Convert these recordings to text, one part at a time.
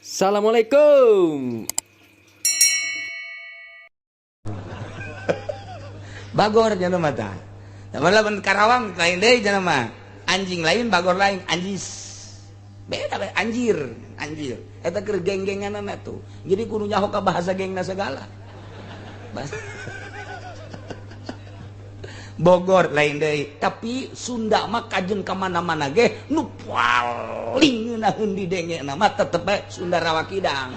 Assalamualaikum. Bagor jangan mata. Lamun Karawang lain deui jangan mah. Anjing lain, bagor lain, anjis. Beda beda anjir, anjir. Eta keur geng-genganana tuh. Jadi kudu nyaho ka bahasa gengna segala. Bogor lain deui, tapi Sunda mah kajen ka mana-mana ge nu paling ngeunaheun didengena mah tetep bae Sunda Rawa Kidang.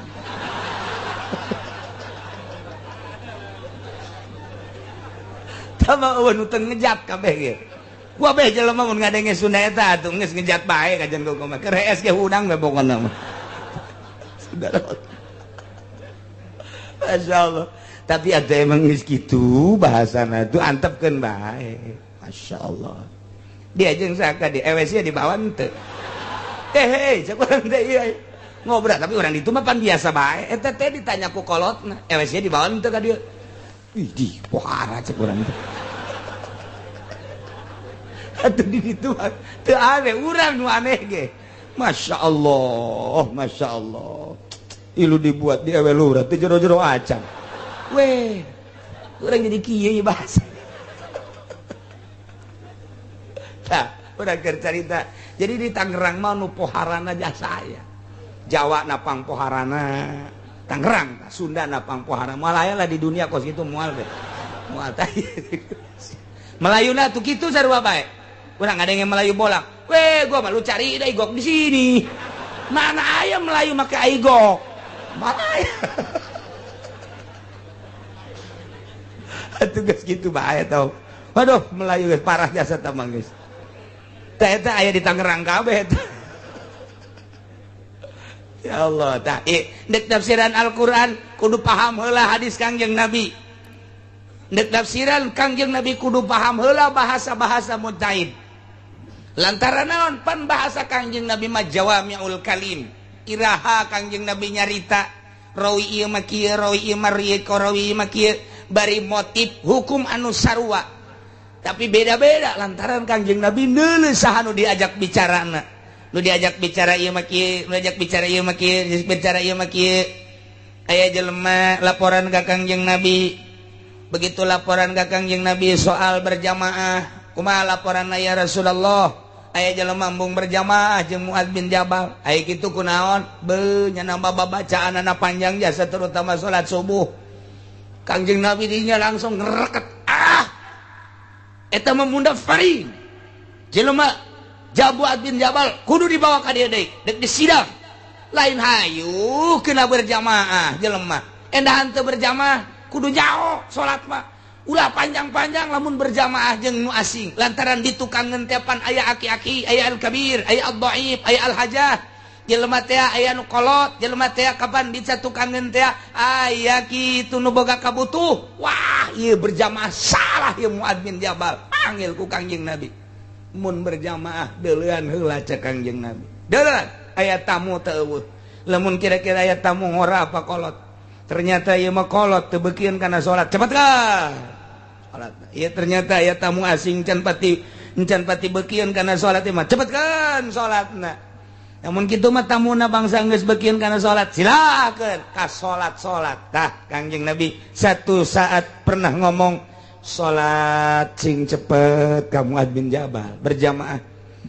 Tama eueuh nu teu ngejat kabeh ge. Kabeh jelema mun ngadenge Sunda eta atuh geus ngejat bae kajen ku mah. Keur hees ge hudang we pokona mah. Sunda Rawa. Masyaallah. Tapi ada emang geus kitu bahasana tuh antepkeun bae. Masyaallah. Dia jeung saka di EWC dibawa henteu. Hei, cek urang teh ieu. Ngobrol tapi urang ditu mah pan biasa bae. Eta teh ditanya ku kolotna, EWC dibawa henteu ka dieu. Ih, di pohara cek urang teh. Atuh di ditu mah teu aneh, urang nu aneh ge. Masyaallah, masyaallah. Ilu dibuat di ewe lurah teu jero-jero acan. Weh, urang jadi kieu bahasa. Tah, urang keur carita. Jadi di Tangerang mah nu poharana jasa aya. Jawa napang poharana, Tangerang, Sunda napang poharana. Moal aya lah di dunia kos kitu moal teh. Moal tah. Melayuna tuh kitu sarua bae. Urang ngadenge Melayu bolang. Weh, gua mah lu cari da igok di sini. Mana aya Melayu make aigok? Mana aya? Tugas gitu bae tau. Waduh, Melayu geus parah jasa tamang geus. Tah eta aya di Tangerang kabeh eta. Ya Allah, tah ndek tafsiran Al-Qur'an kudu paham heula hadis Kangjeng Nabi. Ndek tafsiran Kangjeng Nabi kudu paham heula bahasa-bahasa mujtahid. Lantaran naon pan bahasa Kangjeng Nabi mah jawami'ul kalim. Iraha Kangjeng Nabi nyarita rawi ieu mah kieu, rawi ieu mah rieu, rawi ieu mah kieu. Bari motif hukum anu sarua tapi beda-beda lantaran Kangjeng Nabi neuleuh saha nu diajak bicarana. Nu diajak bicara ieu mah kieu, nu diajak bicara ieu mah kieu, bicara ieu mah kieu. Aya jelema laporan ka Kangjeng Nabi. Begitu laporan ka Kangjeng Nabi soal berjamaah, kumaha laporanna ya Rasulullah? Aya jelema embung berjamaah jeung Muadz bin Jabal. Aya kitu kunaon? Beuh nya nambah babacaanana panjang jasa terutama salat subuh. Kangjeng Nabi dinya langsung ngereket. Ah, eta mah mundafarin. Jelema Muadz bin Jabal kudu dibawa ka dieu deui, dek disidang. Lain hayu kena berjamaah jelema. Endahan teu berjamaah kudu nyaho salat mah. Ulah panjang-panjang lamun berjamaah jeung nu asing. Lantaran di tukangeun teh pan aya aki-aki, aya al-kabir, aya al-dhaif, aya al-hajah. Jelema teh aya nu kolot, jelema teh kapan bisa tukangeun teh aya kitu nu boga kabutuh. Wah, ieu berjamaah salah ieu Muadz bin Jabal. Panggil ku Kangjeng Nabi. Mun berjamaah deuleuan heula cek Kangjeng Nabi. Deuleuan aya tamu teu eueuh. Lamun kira-kira aya tamu ngora apa kolot. Ternyata ieu mah kolot teu beukieun kana salat. Cepet ka. Salat. Ieu ternyata aya tamu asing can pati beukieun kana salat mah. Cepet kan salatna. Namun kitu mah tamuna bangsa geus beukieun kana salat, silakeun ka salat-salat. Tah Kangjeng Nabi satu saat pernah ngomong salat sing cepet ka Muadz bin Jabal berjamaah.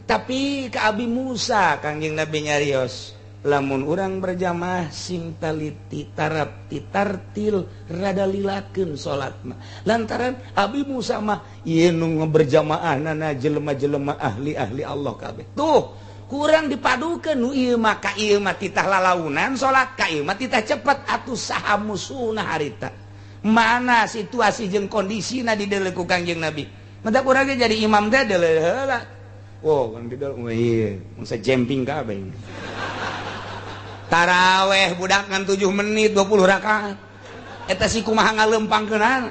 Tapi ka Abi Musa Kangjeng Nabi nyarios, lamun urang berjamaah sing taliti tarap titartil rada lilakeun salat mah. Lantaran Abi Musa mah ieu nu berjamaah nana jelema-jelema ahli-ahli Allah kabeh. Tuh kurang dipadukeun nu ieu mah ka ieu mah titah lalaunan salat, ka ieu mah titah cepet atuh saha musuhna harita. Mana situasi jeung kondisina dideuleu ku Kangjeng Nabi. Mata urang ge jadi imam teh deuleu heula. Wow, kan dideuleu ieu mangsa jemping kabeh. Taraweh budak ngan 7 menit 20 rakaat. Eta si kumaha ngalempangkeunana.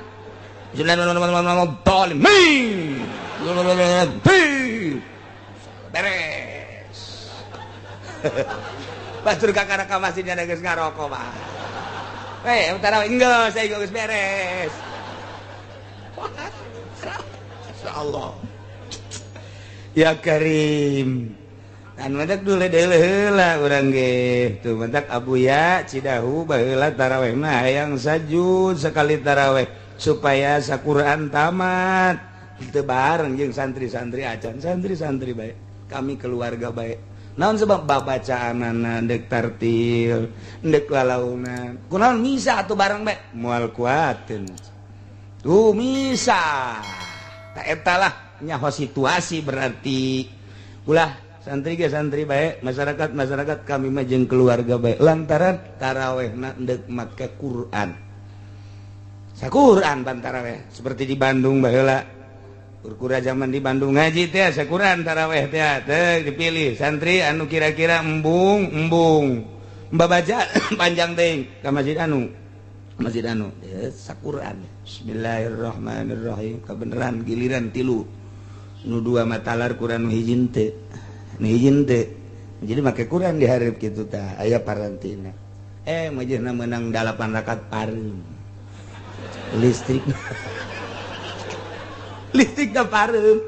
Beres. Batur kakara ka masjidnya geus ngarokok mah. Eh, taraweh enggeus, saya geus beres. Insyaallah. Ya Karim. Anu matak dulu heula urang ge tuh matak Abuya Cidahu baheula taraweh mah hayang sajud sekali taraweh supaya saquran tamat. Teu bareng jeung santri-santri acan, santri-santri bae. Kami keluarga bae. Naon sebab babacaanana deuk tartil, deuk lalaunan. Kunaon misa atuh bareng bae? Moal kuateun. Tuh misa. Ta eta lah nyaho situasi berarti. Ulah santri ge santri bae, masyarakat masyarakat kami mah jeung keluarga bae lantaran tarawehna deuk make Quran. Saquran ban taraweh seperti di Bandung baheula. Kurkura zaman di Bandung ngaji teh saquran taraweh teh teh dipilih santri anu kira-kira embung embung. Babaca panjang teuing ka masjid anu. Masjid anu saquran. Bismillahirrahmanirrahim. Kabeneran giliran tilu. Nu dua matalar Quran nu hiji teu. Jadi make Quran diharap gitu tah aya parantina. Majehna menang 8 rakaat pareum. Listrik. Listrik da pareum.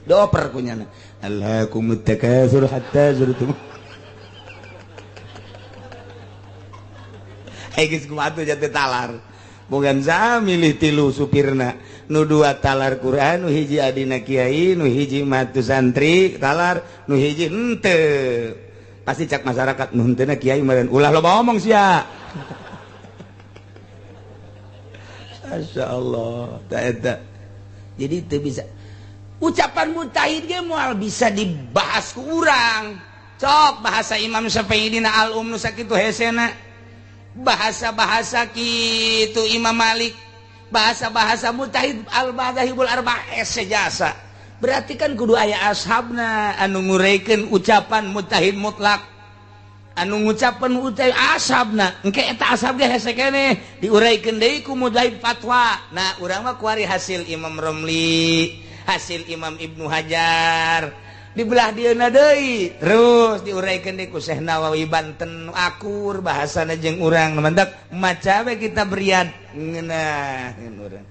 Doper kunyana. Alhaakumut takatsur hatta zurtum. Geus kumaha tuh jatuh talar. Bogan sa milih tilu supirna. Nu dua talar Quran, nu hiji adina kiai, nu hiji matu santri talar, nu hiji henteu. Pasti cak masyarakat nu henteuna kiai meureun ulah loba omong sia. Masya Allah, ta eta. Jadi teu bisa. Ucapan mujtahid ge moal bisa dibahas ku urang. Cok bahasa Imam Syafi'i dina al-Um nu sakitu hesena. Bahasa-bahasa kitu Imam Malik, bahasa-bahasa mujtahid al-madzahibul arba'ah sejasa. Berarti kan kudu aya ashabna anu ngureikeun ucapan mujtahid mutlak. Anu ngucapan mujtahid ashabna, engke eta ashab ge hese keneh diureikeun deui ku mujtahid fatwa. Nah, urang mah kuari hasil Imam Romli, hasil Imam Ibnu Hajar. Dibelah dieuna deui terus diuraikan deui ku Syekh Nawawi Banten akur bahasana jeung urang mantak maca we kita berian ngeunah urang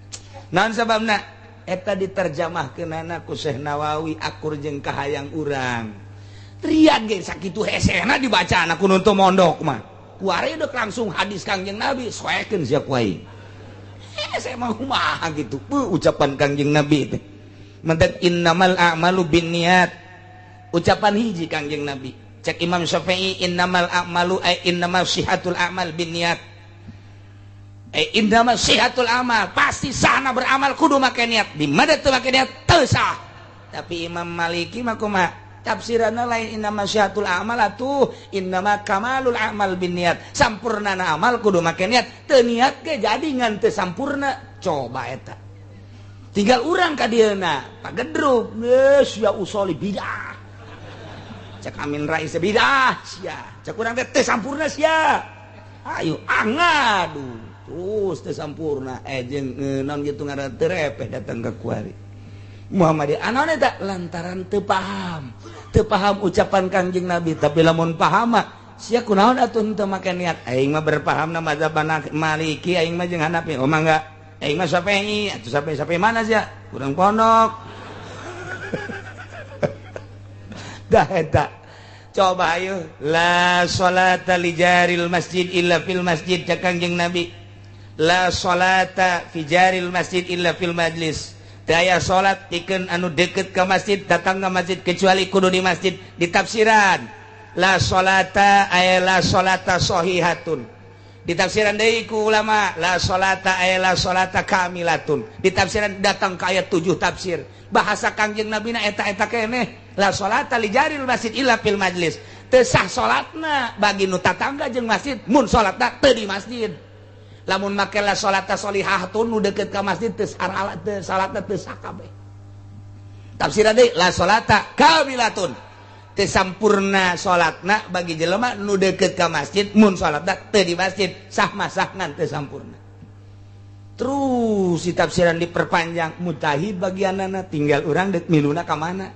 naon sababna eta diterjemahkeunana ku Syekh Nawawi akur jeung kahayang urang Riyad ge sakitu hesena dibacana ku nu teu mondok mah kuari deuk langsung hadis Kangjeng Nabi soekeun sia ku aing hese mah kumaha kitu ucapan Kangjeng Nabi teh mantak innamal a'malu binniyat ucapan hiji Kangjeng Nabi cek Imam Syafi'i innamal a'malu ay innamal sihatul a'mal binniyat ay innamal sihatul amal pasti sahna beramal kudu make niat di mana teu make niat teu sah tapi Imam Maliki mah kumaha tafsiranna lain innamal sihatul amal atuh innama kamalul a'mal binniyat sampurnana amal kudu make niat teu niat ge jadi ngan teu sampurna coba eta tinggal urang ka dieuna pagedruk geus ya usoli bidah cek Amin Rais bidah sia cek urang teh teu sampurna sia ayo angadu terus teu sampurna jeung naon kitu ngaran teu repeh datang ka kuari Muhammadiyah anaon eta lantaran teu paham ucapan Kangjeng Nabi tapi lamun paham mah sia kunaon atuh henteu make niat aing mah berpahamna mazhab Maliki aing mah jeung Hanafi oh mangga aing mah Syafi'i atuh Syafi'i mana sia urang pondok dah eta coba ayo la sholata li jaril masjid illa fil masjid cek Kangjeng Nabi la sholata fi jaril masjid illa fil majlis daya salat pikeun anu deket ka masjid datang ka masjid kecuali kudu di masjid ditafsiran la sholata ay la sholata sahihatun ditafsiran deui ku ulama la sholata ay la sholata kamilatun ditafsiran datang ka ayat 7 tafsir bahasa Kangjeng Nabi na eta-eta keneh la sholata li jaril masjid illa fil majlis teu sah salatna bagi nu tatangga jeung masjid mun salatna teu di masjid lamun make la sholata sholihatun nu deukeut ka masjid teu salatna teu sah kabeh tafsiran deui la sholata kamilatun teu sampurna salatna bagi jelema nu deukeut ka masjid mun salatna teu di masjid sah masah ngan teu sampurna terus si tafsiran diperpanjang mujtahid bagianana tinggal urang deuk miluna ka mana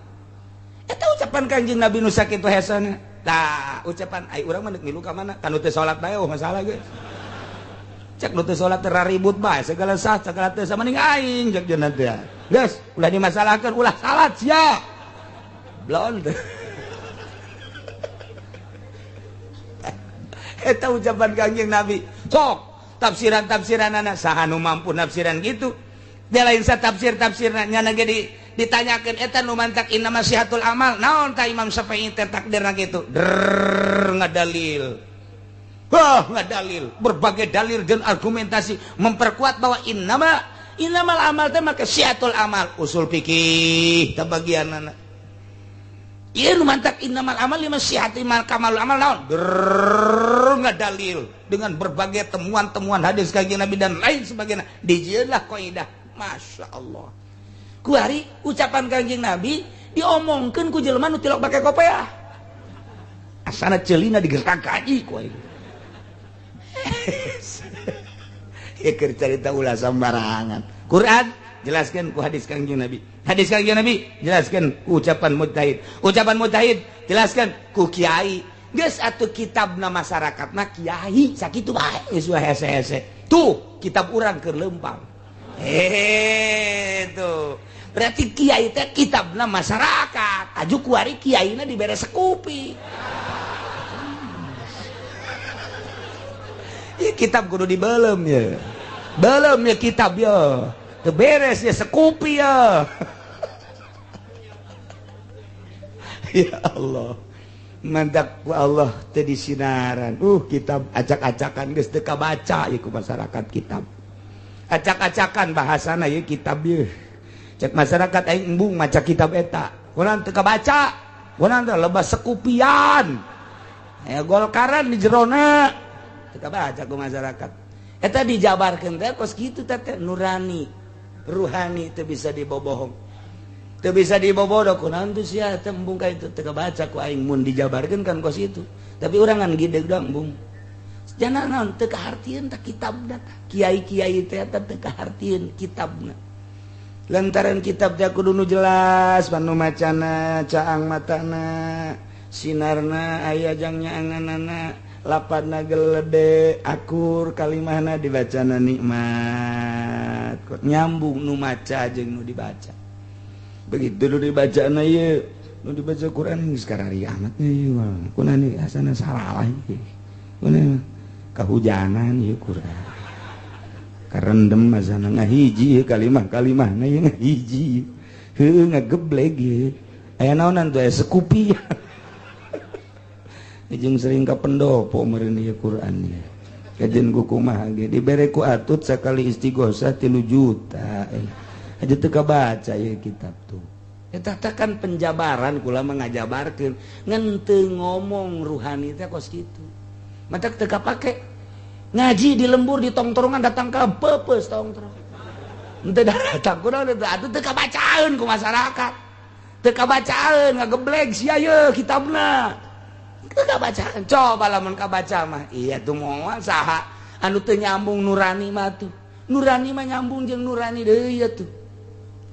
eta ucapan Kangjeng Nabi nu sakitu hesena tah ucapan ai urang mah deuk milu ka mana kan teu salat bae oh masalah geus cek nu teu salat teu ribut bae segala sah segala teu sama ning aing cek jeung teh geus ulah dimasalahkeun ulah salat sia blon teh. Eta ucapan Kangjeng Nabi. Sok tafsiran-tafsiranana saha nu mampu nafsiran gitu. Dia lain satafsir-tafsirna nyana ge ditanyakeun eta nu mantak innama sihatul amal. Naon ta Imam Syafi'i teh takdirna kitu? Drrrr ngadalil. Wah, ngadalil. Berbagai dalil dan argumentasi memperkuat bahwa innamal amal teh maka sihatul amal. Usul fikih teh bagianana. Ieu nu mantak innamal amal lima sihati mal kamalul amal naon? Drrrr ngadalil dengan berbagai temuan-temuan hadis Kangjeng Nabi dan lain sebagainya. Dijieunlah kaidah. Masya Allah. Kuari ucapan Kangjeng Nabi diomongkeun ku jelema nu tilok pake kopeah. Asana ceulina digertak gaji ku aing. Ieu keur carita ulah sambarangan. Quran jelaskan ku hadis Kangjeng Nabi. Hadis Kangjeng Nabi jelaskan ku ucapan mujtahid. Ucapan mujtahid jelaskan ku kiai. Geus atuh kitabna masyarakatna kiai sakitu bae geus hese-hese. Tuh kitab urang keur leumpang. Tuh. Berarti kiai teh kitabna masyarakat. Aju kuari kiaina dibere sekupi. Ieu kitab kudu dibelem ya. Belem ya kitab ya. Beres ya sekupi ya. Ya Allah. Mantak ku Allah teh disinaran. Kitab acak-acakan geus teu kabaca ieu ku masyarakat kitab. Acak-acakan bahasana ieu kitab ieu. Cek masyarakat aing embung maca kitab eta. Kunaon teu kabaca? Kunaon teh lebah sekupian. Aya golkaran di jerona. Teu kabaca ku masyarakat. Eta dijabarkeun teh kos kitu teh nurani. Ruhani teu bisa dibobohong. Teu bisa dibobodo kunaon teu sia teh embung ka itu teu kabaca ku aing mun dijabarkeun kan kos itu. Tapi urang ngan gideg doang embung. Jana naon teu kahartieun tah kitabna tah. Kiai-kiai teh eta teu kahartieun kitabna. Lantaran kitab teh kudu nu jelas panu macana, caang matana, sinarna aya jang nyaanganana, lapadna gelede, akur kalimahna dibacana nikmat. Nyambung nu maca jeung nu dibaca. Begitu nu dibacana ieu, nu dibaca Quran geus karari amat ieu mah. Kunaon asana salah ieu. Kunaon kahujanan ieu Quran. Karendem asana ngahiji ieu kalimah-kalimahna ieu ngahiji. Heueuh ngagebleg ieu. Aya naonan tuh aya sekupi. Jeung sering ka pendopo meureun ieu Quran ieu. Kajen ku kumaha ge dibere ku atut sakali istighosah 3 juta. Aja teu kabaca ieu kitab tuh. Eta teh kan penjabaran kula mah ngajabarkeun ngan teu ngomong ruhani teh kos kitu. Matak teu kapake. Ngaji di lembur di tongtrongan datang ka peupeus tongtrong. Henteu datang kunaon teu atuh teu kabacaeun ku masyarakat. Teu kabacaeun ngagebleg sia ye kitabna. Teu kabacaan. Coba lamun kabaca mah iya tuh moal saha anu teu nyambung nurani mah tuh. Nurani mah nyambung jeung nurani deui ya tuh.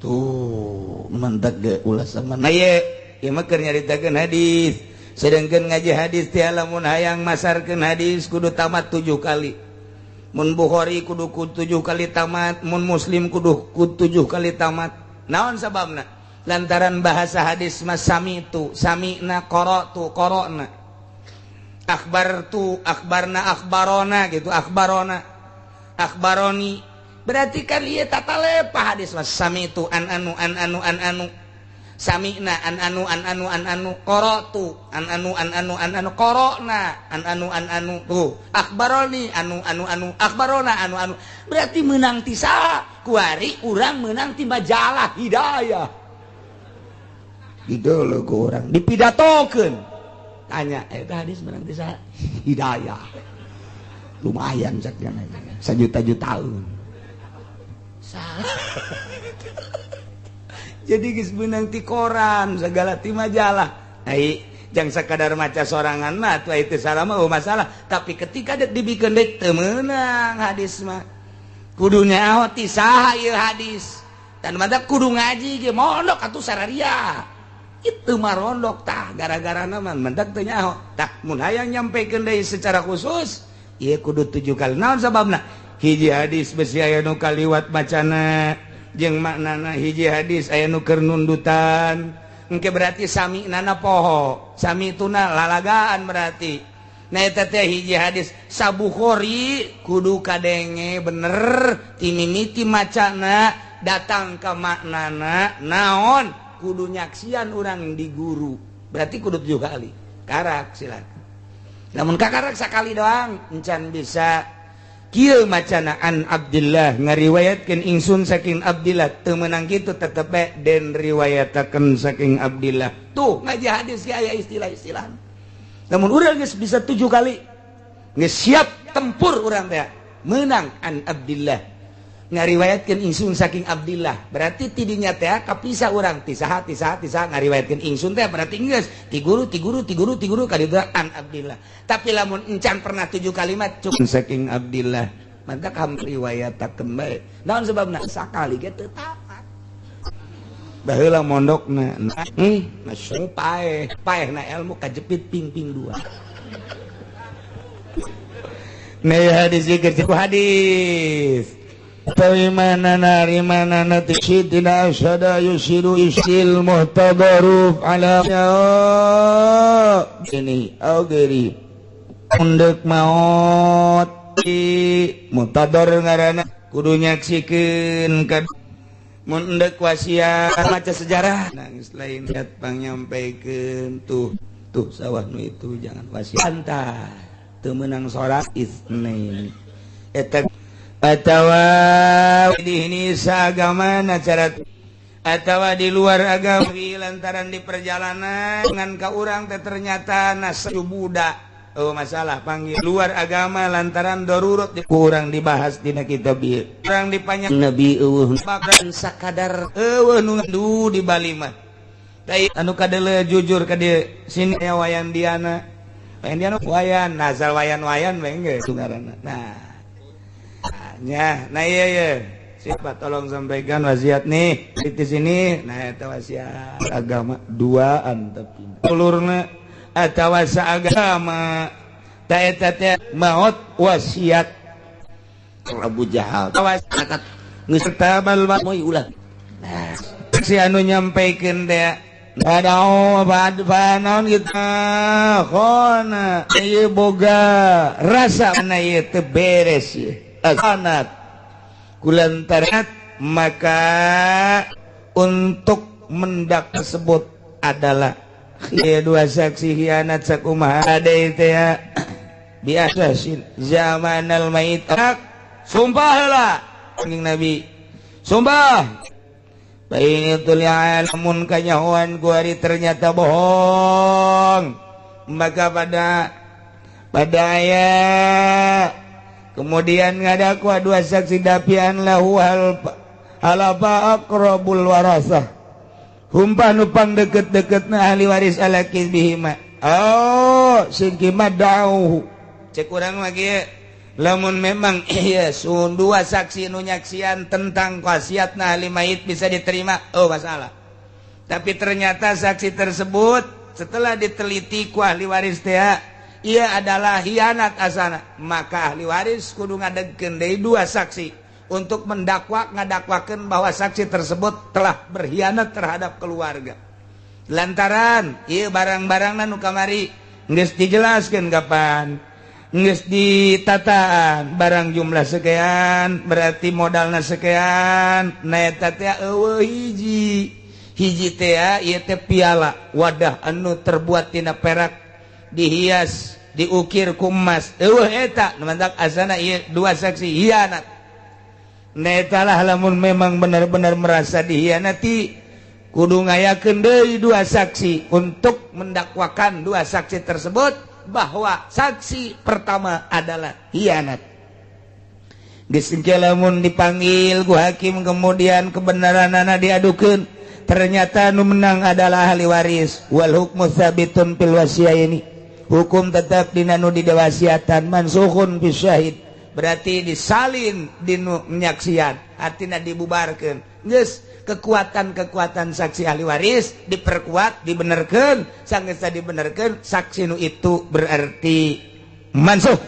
Tuh mantak ge ulah sama. Nah ye, ieu mah keur nyaritakeun hadis. Sedangkan ngaji hadis teh lamun hayang masarkeun hadis kudu tamat 7 kali. Mun Bukhari kudu 7 kali tamat, mun Muslim kudu 7 kali tamat. Naon sababna? Lantaran bahasa hadis mas sami tu, sami'na qara'tu qara'na. Akhbartu akhbarna akhbarona gitu, akhbarona. Akhbaroni. Berarti kan ieu tata lepa hadis mas sami tu an anu an anu an anu. Sami'na an anu an anu an anu qara'tu an anu an anu an anu qara'na an anu an anu tuh akhbaroni anu anu anu akhbarona anu anu. Berarti menang ti saha? Kuari urang menang ti majalah Hidayah. Gitu loh ku urang dipidatokeun. Tanya eta hadis menang ti saha? Hidayah. Lumayan cak jangan sajuta-jutaan. Salah. Jadi geus beunang ti koran segala ti majalah. Ai jang sakadar maca sorangan mah atuh itu salah mah masalah, tapi ketika dek dibikeun deui teu meunang hadis mah. Kudu nyaho ti saha ieu hadis. Dan mantap kudu ngaji ge mondok atuh sararia. Itu mah rondok tah gara-garana mah mendak teu nyaho. Tah mun hayang nyampekeun deui secara khusus ieu kudu 7 kali. Naon sababna? Hiji hadis besi aya nu kaliwat macana jeung maknana, hiji hadis aya nu keur nundutan. Engke berarti sami nana poho, sami tuna lalagaan berarti. Nah eta teh hiji hadis Sabukhori kudu kadenge bener ti mimiti macana datang ka maknana naon kudu nyaksian urang di guru. Berarti kudu 7 kali. Karak silakan. Namun kakarak sakali doang encan bisa. Kieu macana an Abdillah ngariwayatkeun ingsun saking Abdillah teu meunang kitu tetep bae den riwayatakeun saking Abdillah. Tuh ngaji hadis ge aya istilah-istilah. Namun urang geus bisa 7 kali geus siap tempur urang teh meunang an Abdillah ngariwayatkeun ingsun saking Abdillah. Berarti tidinya teh kapisah urang ti saha ti saha ti saha ngariwayatkeun ingsun teh berarti geus ti guru ti guru ti guru ti guru ka ditu an Abdillah. Tapi lamun encan pernah 7 kalimat cukup saking Abdillah mantap ham riwayatakeun bae. Naon sebabna sakali ge teu tamat. Baheula mondokna masuk paeh paehna ilmu kajepit ping-ping 2. Nah hadis ieu hadis Tawimanana rimanana tishidina asyada yusiru isil muhtadaruf ala ini augeri undek maot muhtadar ngaranna kudu nyaksikeun ka mun endek wasiat maca sejarah nangis lain lihat pangnyampeikeun tuh tuh sawah nu itu jangan wasiat antah teu meunang salat isnain eta atawa di ini seagama acara atawa di luar agama lantaran di perjalanan dengan ka urang teh ternyata nasib budak oh masalah panggil luar agama lantaran darurat kurang dibahas dina kitab ieu urang dipanyak nabi eueuh bahkan sakadar eueuh nu ngandu di Bali mah teh anu kadeuleu jujur ka dieu sini aya wayan diana wayan diana wayan nazal wayan-wayan bae geus ngaranna nah nya, nah iya iya. Siapa tolong sampaikan wasiat nih di sini. Nah eta wasiat agama duaan tapi ulurna atawa saagama ta eta teh maot wasiat Abu Jahal. Wasiat geus tabal moy ulah. Nah, si anu nyampaikeun teh ada obat naon gitu khona ieu boga rasa na ieu teu beres ieu. Asanat kulantaran maka untuk mendak tersebut adalah dua saksi hianat sakumaha ada itu ya biasa zaman al mait sumpahlah anjing Nabi sumpah baik itu lamun kanyahoan kuari ternyata bohong maka pada ayat kemudian ngadakwa dua saksi dapian lahu halafa aqrabul warasah humpah nupang deket-deketna ahli waris ala kizbihima oh singkima da'uhu cek urang lagi lamun memang iya sun dua saksi nu nyaksian tentang wasiatna ahli mayit bisa diterima oh masalah tapi ternyata saksi tersebut setelah diteliti ku ahli waris teh ia adalah hianat asana maka ahli waris kudu ngadegkeun deui dua saksi untuk mendakwa ngadakwakeun bahwa saksi tersebut telah berkhianat terhadap keluarga lantaran ieu barang-barangna nu kamari geus dijelaskeun kapan geus ditataan barang jumlah sekian berarti modalna sekian na eta teh eueuh hiji hiji teh ieu teh piala wadah anu terbuat tina perak dihias diukir ku emas eueuh eta nu mantak asana ieu dua saksi hianat na eta lah lamun memang benar-benar merasa dihianati kudu ngayakeun deui dua saksi untuk mendakwakan dua saksi tersebut bahwa saksi pertama adalah hianat. Geus engke lamun dipanggil ku hakim kemudian kebenaranana diadukeun ternyata nu menang adalah ahli waris wal hukmu sabitun fil wasiyaini hukum tetap dina nu didewasiatan mansukhun fi syahid berarti disalin dinu menyaksian artina dibubarkeun geus kekuatan-kekuatan saksi ahli waris diperkuat dibenerkeun sanggeus dibenerkeun saksi nu itu berarti mansuh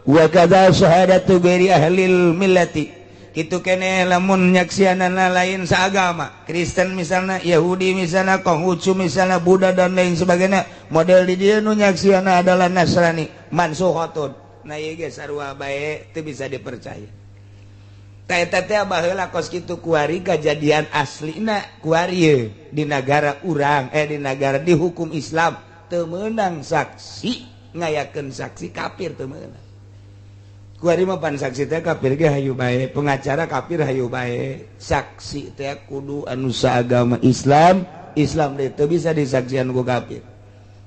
wa kadza syahadatu ghairi ahlil millati Kitu kene lamun nyaksianana lain seagama, Kristen misalnya, Yahudi misalnya, Konghucu misalnya, Buddha dan lain sebagainya. Model di dieu nu nyaksiana adalah Nasrani, mansukhatun. Nah ieu ge sarua bae teu bisa dipercaya. Tah eta teh baheula kos kitu kuari kajadian aslina kuari di negara urang, di negara di hukum Islam teu meunang saksi ngayakeun saksi kafir teu meunang. Kuari mah pan saksi teh kafir ge hayu bae, pengacara kafir hayu bae, saksi teh kudu anu saagama Islam, Islam teh teu bisa disaksian ku kafir.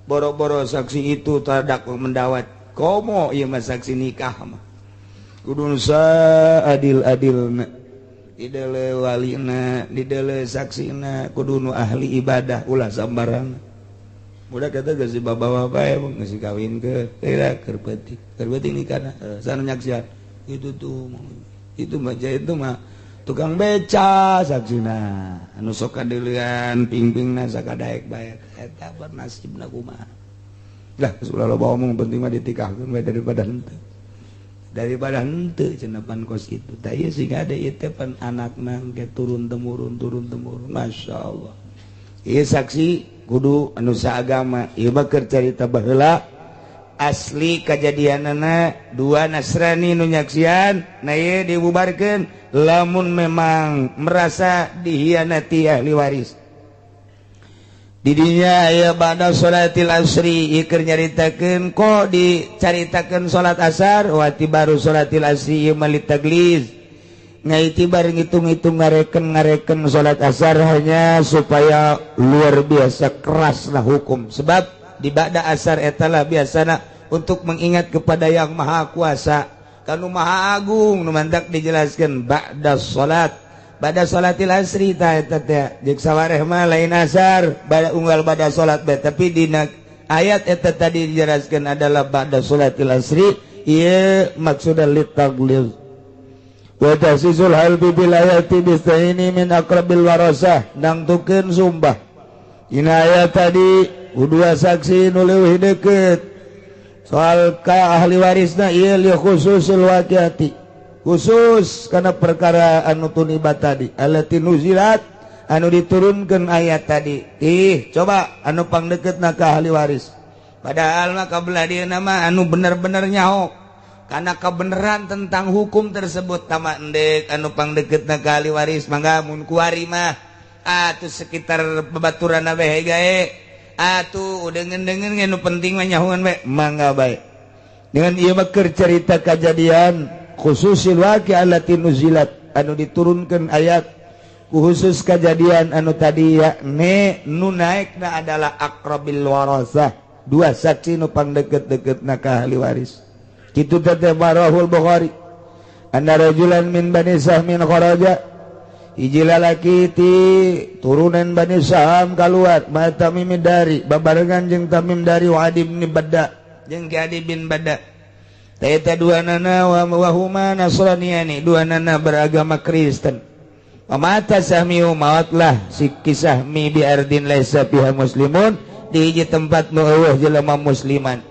Boro-boro saksi itu terdak mendawat, komo ieu mah saksi nikah mah. Kudu saadil-adilna, didele walina, didele saksina, kudu nu ahli ibadah ulah sambarangan. Budak kata geus dibawa bae geus kawin ke keur peuting nikahna sana nyaksian itu tuh itu mah itu mah tukang beca saksina anu sok kadeulean pingpingna sakadaek bae eta nasibna kumaha lah geus ulah loba omong penting mah ditikahkeun bae daripada henteu cenah pan kos kitu tah ieu sing ada ieu teh pan anakna ge turun temurun masyaallah ieu saksi kudu anu saagama ieu mah keur carita baheula asli kajadianana dua Nasrani nu nyaksian nah ieu dibubarkeun lamun memang merasa dihianati ahli waris didinya aya ba'da sholatil asri ieu keur nyaritakeun kok dicaritakeun salat asar wati baru sholatil asri ieu mah litagliz ngaitibar ngitung-ngitung ngareken salat asar hanya supaya luar biasa keraslah hukum sebab di ba'da asar etalah biasana untuk mengingat kepada yang maha kuasa kanu maha agung nu mantak dijelaskan ba'da salat ba'da salatil asri ta eta teh jeung sawareh mah lain asar ba'da unggal ba'da salat bae tapi dina ayat eta tadi dijelaskan adalah ba'da salatil asri ieu maksudna litagliz wa tahsisul halbi bil ayati bistaini min aqrabil warasah nangtukeun sumpah dina ayat tadi dua saksi nu leuwih deukeut soal ka ahli warisna ieu li khususul waqiati khusus kana perkara anu tuniba tadi allati nuzilat anu diturunkeun ayat tadi ih coba anu pangdeukeutna ka ahli waris padahal mah kabelah dieuna mah anu bener-bener nyaho karena kebenaran tentang hukum tersebut tama endek anu pangdeukeutna ka ahli waris mangga mun kuari mah atuh sekitar babaturan bae gae atuh deungeun-deungeun ge nu penting mah nyahoan bae mangga bae dengan ieu mah keur carita kajadian khususil waqi allati nuzilat anu diturunkeun ayat khusus kajadian anu tadi yakni nu naekna adalah aqrabil warasah dua saksi nu pangdeukeut-deukeutna ka ahli waris. Kitu teh marahul Bukhari anna rajulan min Bani Sahmin kharaja hiji lalaki ti turunan Bani Saham kaluar ma Tamim dari babarengan jeung Tamim dari wa Adi bin Badda jeung Ki Adi bin Badda teh eta dua nana wa huma Nasraniyani dua nana beragama Kristen. Mata Sahmiu mautlah si Sahmi bi ardin laisa fiha muslimun di hiji tempat nu eueuh jelema musliman.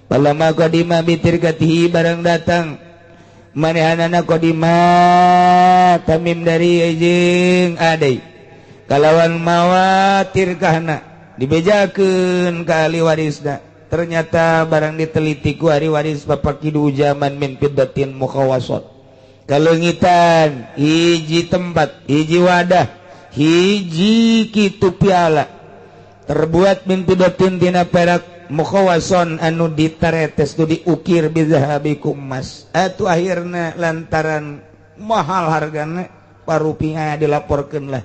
Palama qadima bitirkatihi barang datang manehanana qadima Tamim dari jeung Adai kalawan mawa tirkahna dibejakeun ka ahli warisna ternyata barang diteliti ku ahli waris papakidu jaman min fiddatin mukhawasat kaleungitan hiji tempat hiji wadah hiji kitu piala terbuat min fiddatin tina perak mukhawason anu ditaretes tu diukir bizahabikum emas atuh akhirna lantaran mahal hargana parupiah dilaporkeun lah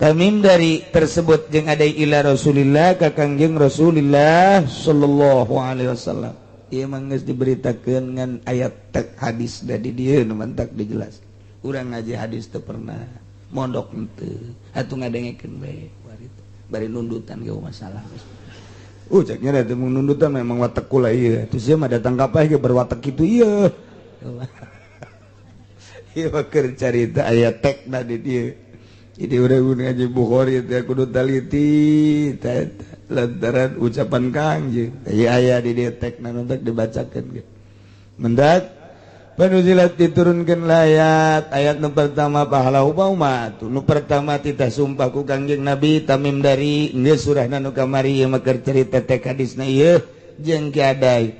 Tamim dari tersebut jeung ada ila Rasulillah ka Kangjeng Rasulillah sallallahu alaihi wasallam ieu mah geus diberitakeun ngan ayat tek hadis da di dieu nu mantak dijelas urang ngaji hadis teu pernah mondok henteu atuh ngadengekeun bae bari nundutan ge masalah. Ceknya da teu nundutan memang watek kula ieu. Terus ieu mah datang ka paeh ge berwatek kitu ieu. Ieu mah keur carita aya tekna di dieu. Jadi urang ngaji Bukhari teh kudu taliti teh lantaran ucapan Kangjeng. Ieu aya di dieu tekna mendak dibacakeun ge. Mendak Panuzilat diturunkan ayat ayat nu pertama pahala ubauma nu pertama titah sumpah ku Kangjeng Nabi Tamim dari geus surahna nu kamari ieu mah keur cerita teh hadisna ieu jeung Ki Adai.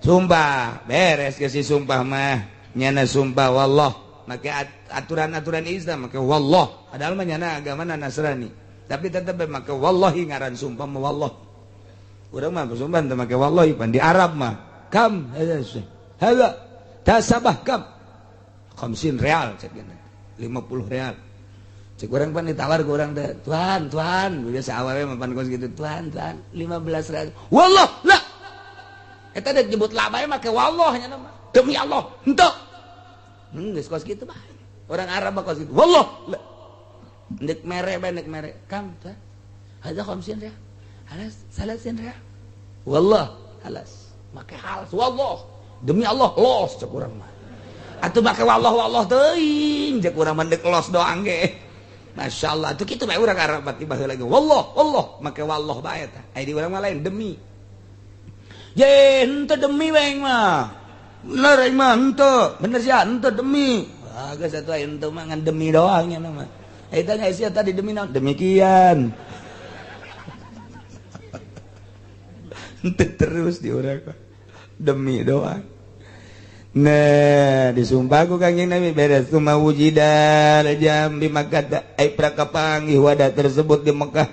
Sumpah beres geus si sumpah mah nyana sumpah wallah make aturan-aturan Islam make wallah padahal mah nyana agamana Nasrani tapi tetep make wallahi ngaran sumpah mah wallah. Urang mah sumpah teu make wallahi pan di Arab mah kam hadza tasabah kam 50 real cek 50 real cek urang pan ditawar ke urang teh tuan tuan biasa awewe mah pan kos gitu tuan tuan 15 real wallah la eta dek nyebut la bae make wallah nya mah demi Allah henteu geus kos kitu bae orang Arab mah kos kitu wallah la ndek mere bae ndek mere kam tuan hadza 50 real halas 30 real wallah halas make halas wallah demi Allah los cek urang mah atuh make wallah wallah teuing cek urang mah deuk los doang ge masyaallah atuh kitu bae urang Arab mah tiba heula ge wallah wallah make wallah bae tah aya di urang mah lain demi ye henteu demi bae mah bener aing mah henteu bener sia henteu demi ah geus atuh aya henteu mah ngan demi doang nya mah eta nya sia tadi demi naon demikian henteu terus di urang mah demi doang. Nah, disumpah ku Kangjeng Nabi beres cuma wujida jam di Makkah ai prakapanggih wadah tersebut di Mekah.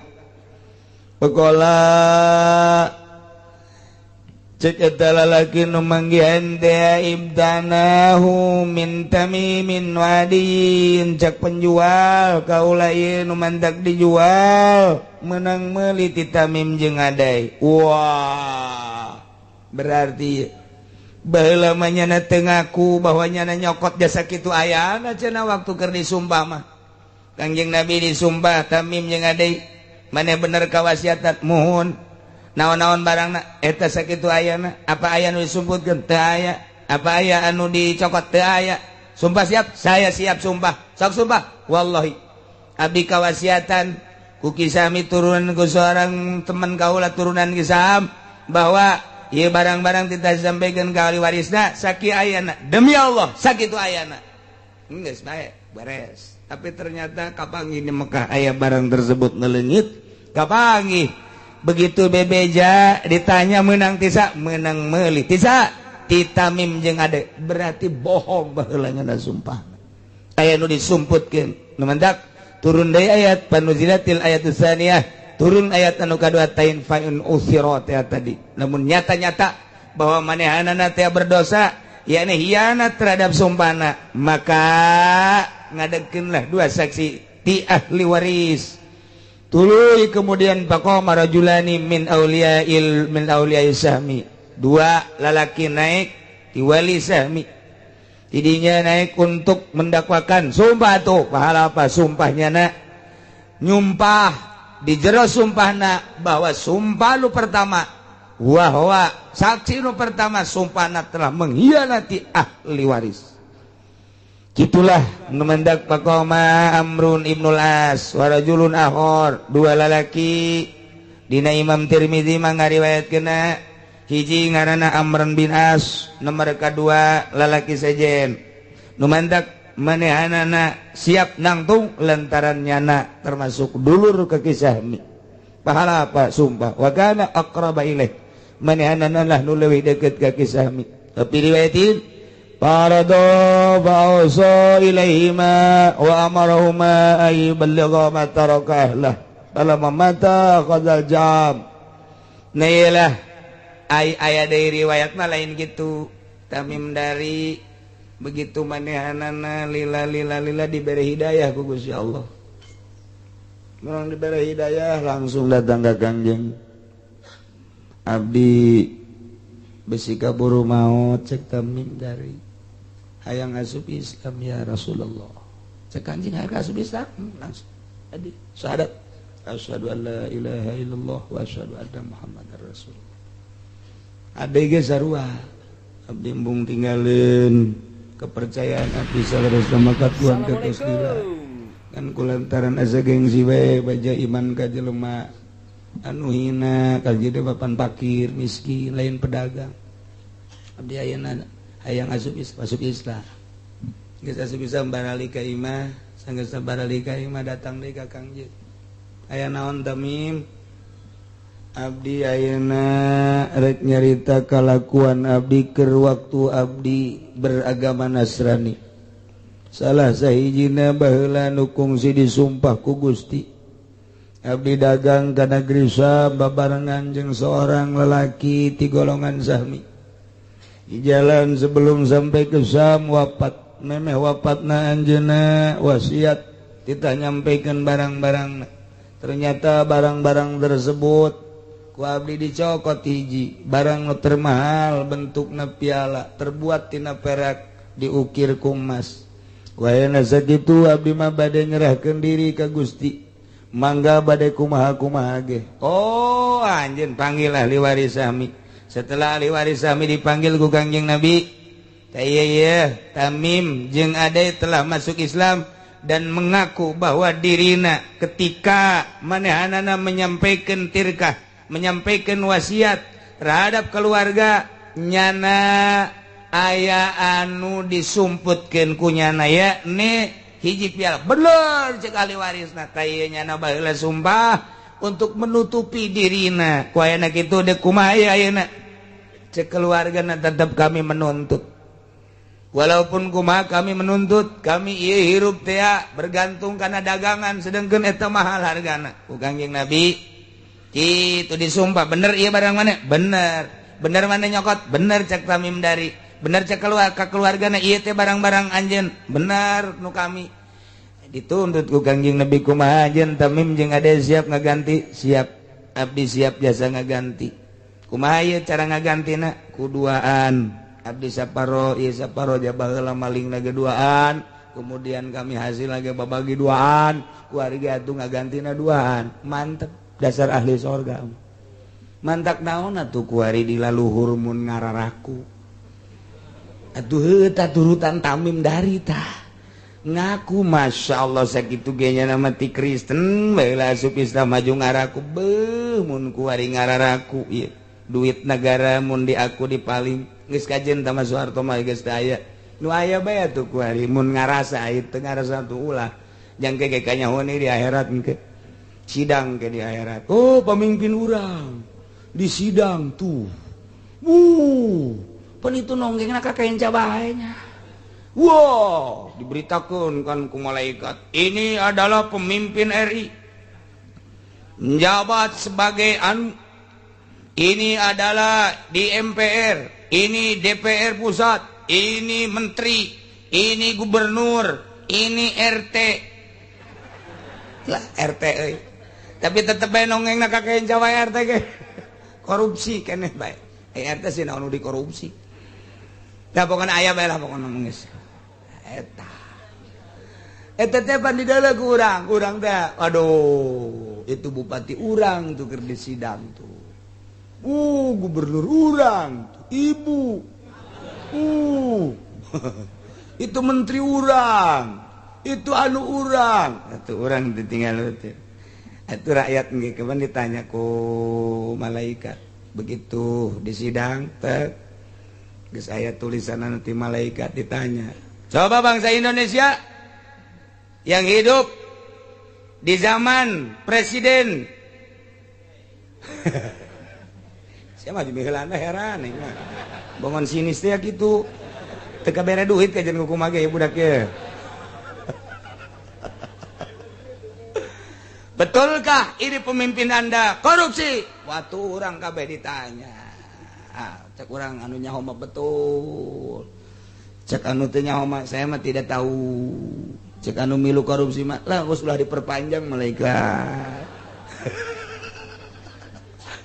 Pakola cek eta lalaki nu manggihan teh ibtanahu min tamimin wadin cek penjual kaula ieu nu mandak dijual menang meuli ti Tamim jeung Adai. Wah, berarti baheula mah nyana teu ngaku bahwa nyana nyokot jasa kitu ayana cenah waktu keur disumpah mah. Kangjeng Nabi disumpah Tamim jeung Adai maneh bener kawasiatan muhun naon-naon barangna eta sakitu ayana apa aya nu disumputkeun teu aya apa aya anu dicokot teu aya sumpah siap saya siap sumpah sok sumpah wallahi abdi kawasiatan ku kisami turunan ku seorang teman kaula turunan kisam bahwa ieu barang-barang tidak disampaikan ka ahli warisna saki ayana demi Allah sakitu ayana geus bae beres. Tapi ternyata kapanggih di Mekah aya barang tersebut ngeleungit kapanggih begitu bebeja ditanya menang tisa menang meuli tisa ti Tamim jeung Ade berarti bohong baheula nya sumpah aya nu disumputkeun nu mendak turun deui ayat panuzilatil ayatus tsaniyah turun ayat anu kadua tain fa'in usira teh tadi namun nyata-nyata bahwa manehanana teh berdosa yakni hianat terhadap sumpahna maka ngadekeunlah dua saksi ti ahli waris tuluy kemudian faqama rajulani min auliya'il min auliyai sahmi dua lalaki naik ti wali sahmi tidinya naik untuk mendakwakan sumpah tuh pahala apa sumpahnya nak nyumpah di jero sumpahna bahwa sumpah lu pertama wahwa saksi lu pertama sumpahna telah mengkhianati ahli waris. Itulah numendak faqama Amrun ibnul As wa rajulun akhar dua lalaki dina Imam Tirmizi mah ngariwayatkeunna hiji ngaranna Amrun bin As nomor kadua lalaki sejen numendak manehanana siap nangtung lantaran nyana termasuk dulur ke kisahmi pahala apa sumpah wa kana aqraba ilaih manehanana lah nu leuwih deukeut ka kisahmi tapi riwayatin parado ba'usa ilaihima wa amarahuma ay balligha ma taraka ahlah falamma mata qadal jam. Nah iyalah ay aya deui riwayat mah lain gitu Tamim dari begitu manehanana lila lila lila diberi hidayah ku Gusti Allah. Urang diberi hidayah langsung datang ka Kangjeng abdi besi kaburu maut cek Tamim dari hayang asup Islam ya Rasulullah. Cek Kanjeng hayang asup Islam langsung adi syahadat asyhadu an la ilaha illallah wa asyhadu anna Muhammadar Rasulullah. Abdi ge sarua abdi embung tinggalin kepercayaan abdi sallallahu ka Tuhan ka Gusti kan kulantaran asa gengsi we baja iman ka jelema anu hina ka jadi bapan pakir miskin lain pedagang abdi ayeuna Hayang asup masuk Islam. Geus asup Islam barali ka imah, sanggeus barali ka imah datang deui ka Kangjeng. Aya naon Tamim? Abdi ayeuna rek nyarita kalakuan abdi keur waktu abdi beragama Nasrani. Salah sahijina baheula nu kungsi disumpah ku Gusti. Abdi dagang ka negeri Syam babarengan jeung seorang lelaki ti golongan Sahmi. Di jalan sebelum sampai ke Syam wafat, memeh wafatna anjeunna wasiat titah nyampaikan barang-barang. Ternyata barang-barang tersebut ku abdi dicokot hiji, barang nu termahal bentukna piala terbuat tina perak diukir ku emas. Wayana sakitu abdi mah bade nyerahkeun diri ka Gusti. Mangga bade kumaha-kumaha ge. Oh, anjeun panggil ahli waris Sahmi. Setelah ahli waris Sahmi dipanggil ku Kangjeng Nabi, tah Tamim jeung Ade telah masuk Islam dan mengaku bahwa dirina ketika manehanana menyampaikan tirkah, menyampaikan wasiat terhadap keluarga nyana aya anu disumputkeun ku nyana ya ne hiji piala. Bener cek ahli warisna tah ieu nyana baheula sumpah untuk menutupi dirina. Ku ayana kitu deuk kumaha ayeuna? Cek keluargana tetap kami menuntut. Walaupun kumaha kami menuntut, kami ieu hirup teh bergantung kana dagangan sedengkeun eta mahal hargana. Ku Kangjeng Nabi kitu disumpah, bener ieu barang mana? Bener. Bener mana nyokot? Bener cek Tamim dari. Bener cek keluarga keluargana ieu teh barang-barang anjeun. Bener nu kami. Dituntut ku Kangjeng Nabi kumaha anjeun Tamim jeung Ade siap ngaganti? Siap. Abdi siap jasa ngaganti. Kumaha ieu cara ngagantina? Ku duaan. Abdi saparo ieu saparo jabaheula malingna ge duaan. Kemudian kami hasil lagi babagi duaan. Keluarga atuh ngagantina duaan. Mantep dasar ahli sorga. Mantak naon atuh kuari di laluhur mun ngararaku. Atuh heuh tah turutan Tamim dari tah. Ngaku Masya Allah sakitu ge nya nama ti Kristen baheula asup Islam maju ngaraku beuh mun kuari ngararaku ieu. Duit negara mun di aku dipaling geus kajen tah Soeharto mah geus teu aya. Nu aya bae atuh kuari mun ngarasa ieu teu ngarasa tuh ulah. Jangke ge kanyahoan di akhirat engke. Sidang ke di akhirat. Oh, pemimpin urang di sidang tuh. Pan itu nonggengna ka kain cabae nya. Wow, diberitakan kan ku malaikat. Ini adalah pemimpin RI. Menjabat sebagai anu. Ini adalah di MPR, ini DPR pusat, ini menteri, ini gubernur, ini RT. Lah RT euy. Tapi tetep bae nonggengna ka kain cabae RT ge. Korupsi keneh bae. RT sih naon nu dikorupsi. Dah pokona aya bae lah pokona geus. Eta. Eta teh pan dideuleu ku urang, urang teh aduh, itu bupati urang tuh keur di sidang tuh. Gubernur urang, tuh, ibu. Itu menteri urang, itu anu urang. Atuh urang ditinggal teh. Atuh rakyat nggih kapan ditanya ku malaikat. Begitu di sidang teh geus aya tulisan nanti malaikat ditanya. Coba bangsa Indonesia yang hidup di zaman presiden. Saya mah miheulana heran ieu mah. Bongon sinis teh kitu. Teu kabere duit kajen kumaha ge budak ye. Betulkah ini pemimpin Anda korupsi? Waktu orang kabeh ditanya. Ah, cek orang anu nyaho mah betul. Cek anu teu nyaho mah saya mah tidak tahu. Cek anu milu korupsi mah lah geus ulah diperpanjang malaikat.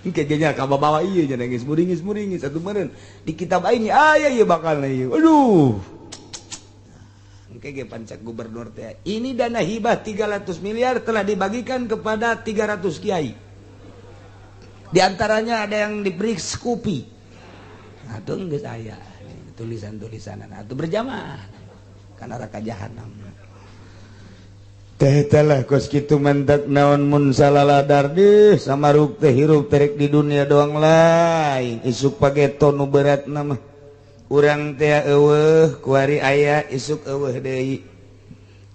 Kayaknya kababawa ieu nya geus muringis-muringis atuh meureun di kitab aing aya ieu bakal ieu. Aduh. Engke ge pancak gubernur teh. Ini dana hibah 300 miliar telah dibagikan kepada 300 kiai. Di antaranya ada yang diberi Scoopy. Atuh geus aya tulisan-tulisanan atuh berjamaah kana neraka jahanam. Teh telah kos kitu mentak naon mun salaladar deh samaruk teh hirup terek di dunia doang lain isuk pageto nu berat nama Urang teh eueuh kuari aya isuk eueuh deui.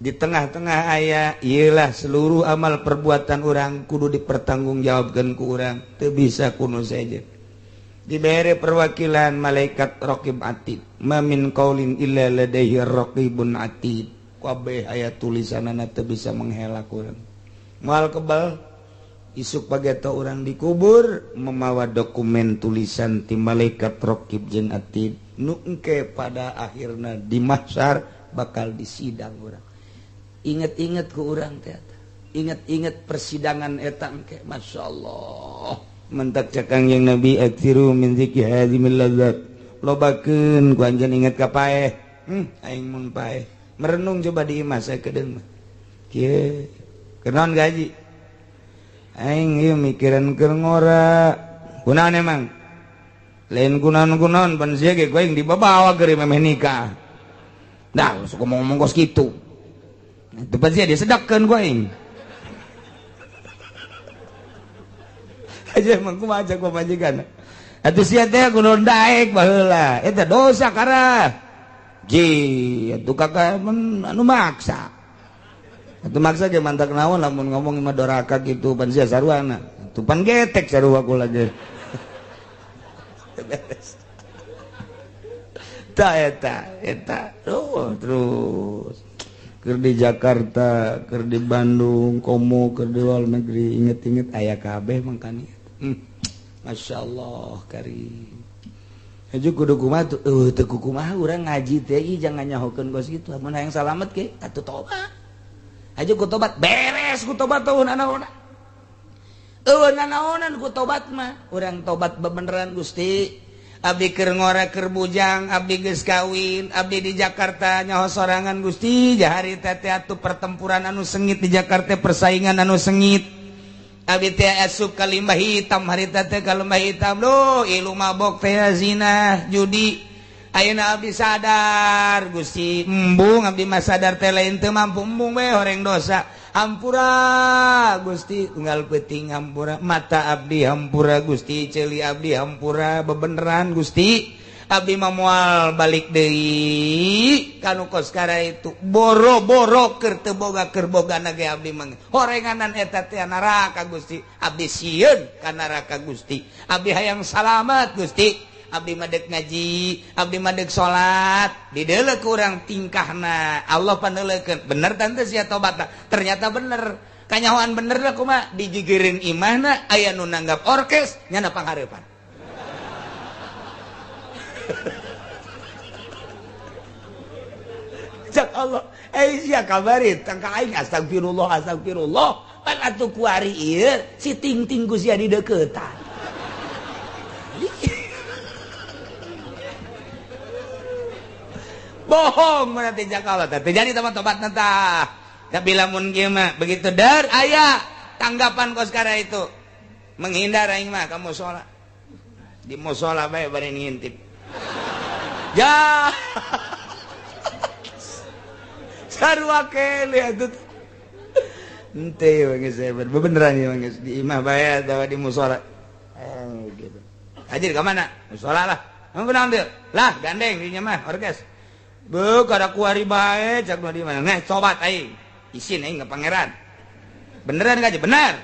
Di tengah-tengah aya ieulah seluruh amal perbuatan urang kudu dipertanggungjawabkeun ku urang, teu bisa kuno saja. Dibere perwakilan malaikat raqib atid. Ma min qaulin illa ladaihi raqibun atid. Kabeh aya tulisanana teu bisa menghelak urang. Moal kebal isuk pageto urang dikubur memawa dokumen tulisan ti malaikat raqib jeung atid. Nu engke pada akhirna di mahsyar bakal disidang urang. Inget-inget ku urang teh eta. Inget-inget persidangan eta engke, masyaallah. Mentak cakang yang Nabi aktsiru min zikri hazimil ladzat. Lobakeun ku anjeun inget ka paeh. Aing mun paeh. Merenung coba di imah saya kedeung mah. Kieu kenaon gaji? Aing ieu mikiran keur ngora. Kunaon emang? Lain kunaon-kunaon pan sia ge ku aing dibabawa keur memeh nikah. Dah sok ngomong kos kitu. Itu pasti dia sedekkeun ku aing. Aja emang kumaha aja ku majikan. Atuh sia teh kudu daek baheula. Eta dosa karah. Ji, atuh kakak anu maksa. Atuh maksa ge mantak naon lamun ngomong mah doraka kitu pan sia saruana. Atuh pan getek sarua kula ge. Beres. Ta eta eta terus keur di Jakarta, keur di Bandung, komo keur di luar negeri, inget-inget aya kabeh mangkani. Masya Allah karim. Haju kudu kumaha tuh, teu kumaha urang ngaji teh ih jangan nyahokeun kos kitu. Mun hayang salamet ke atuh tobat. Haju ku tobat, beres ku tobat eueuh nanaonan. Eueuh nanaonan ku tobat mah. Urang tobat bebeneran Gusti. Abdi keur ngora keur bujang, abdi geus kawin, abdi di Jakarta nyaho sorangan Gusti, jahari teh atuh pertempuran anu sengit di Jakarta, persaingan anu sengit. Abdi teh asup ka limbah hitam, harita teh ka lembah hitam, duh ilu mabok teh zina, judi. Ayeuna abdi sadar Gusti, embung abdi mah sadar teh lain teu mampu embung we horeng dosa. Hampura Gusti, tunggal peuting hampura, mata abdi hampura Gusti, ceuli abdi hampura, bebeneran Gusti. Abdi mah moal balik deui kanu kos kara itu. Boro-boro keur teu boga keur bogana ge abdi mah. Horenganan eta teh neraka Gusti. Abdi sieun ka neraka Gusti. Abdi hayang salamet Gusti. Abdi mah deuk ngaji, abdi mah deuk salat, dideuleu ku urang tingkahna. Allah pandeuleukeun. Bener tante sia tobatna. Ternyata bener. Kanyahoan bener lah kumaha digigireun imahna aya nu nanggap orkes nyana panghareupan. Cak Allah, sia kabari tangka aing astagfirullah astagfirullah. Pan atuh kuari ieu si ting-ting ku sia dideuketan. Bohong berarti jakala teh jadi teman tobat tah. Tapi lamun kieu mah begitu der aya tanggapan kos kara itu menghindar aing mah ka musala. Di musala bae bari ngintip. Ya. Sarua kele atuh. Henteu geus bebeneran ieu geus di imah bae atawa di musala. Gitu. Hadir ka mana? Musala lah. Mun kunaon deui? Lah gandeng di nya mah orkes. Beuh kada kuari bae cak di mana? Neh tobat aing. Isin aing ka pangeran. Beneran gaji bener.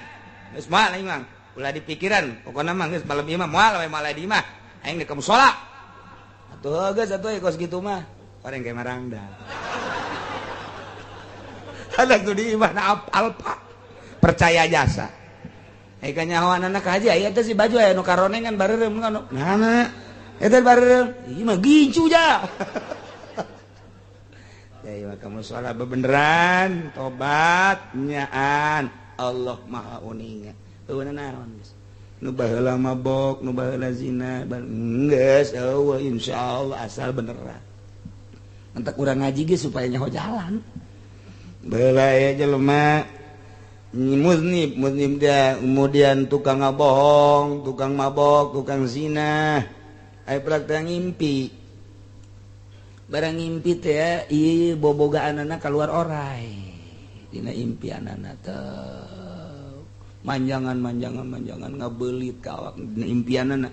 Geus moal aing mah. Ulah dipikiran, pokona mah geus malam ieu mah moal we malah di imah. Aing deuk ka musala. Atuh geus atuh kos kitu mah. Orang ge marangda. Ada tuh di imah na apal pak. Percaya jasa. Ai kanyahoan anak haji aya teh si baju aya nu karonengan bareureum nu. Nah, eta bareureum. Ieu mah gincu ja. Ya kamu sholat bebeneran tobat nyaan Allah maha uninga eueuh naon geus nu baheula mabok nu baheula zina geus eueuh insyaallah asal beneran entak urang ngaji ge supaya nyaho jalan baheula aya jelema muznib muznib dia kemudian tukang ngabohong tukang mabok tukang zina aya praktek ngimpi barang ngimpi teh ieu bobogaan anak keluar orai dina impianana teh manjangan manjangan manjangan ngabelit ka awak dina impianana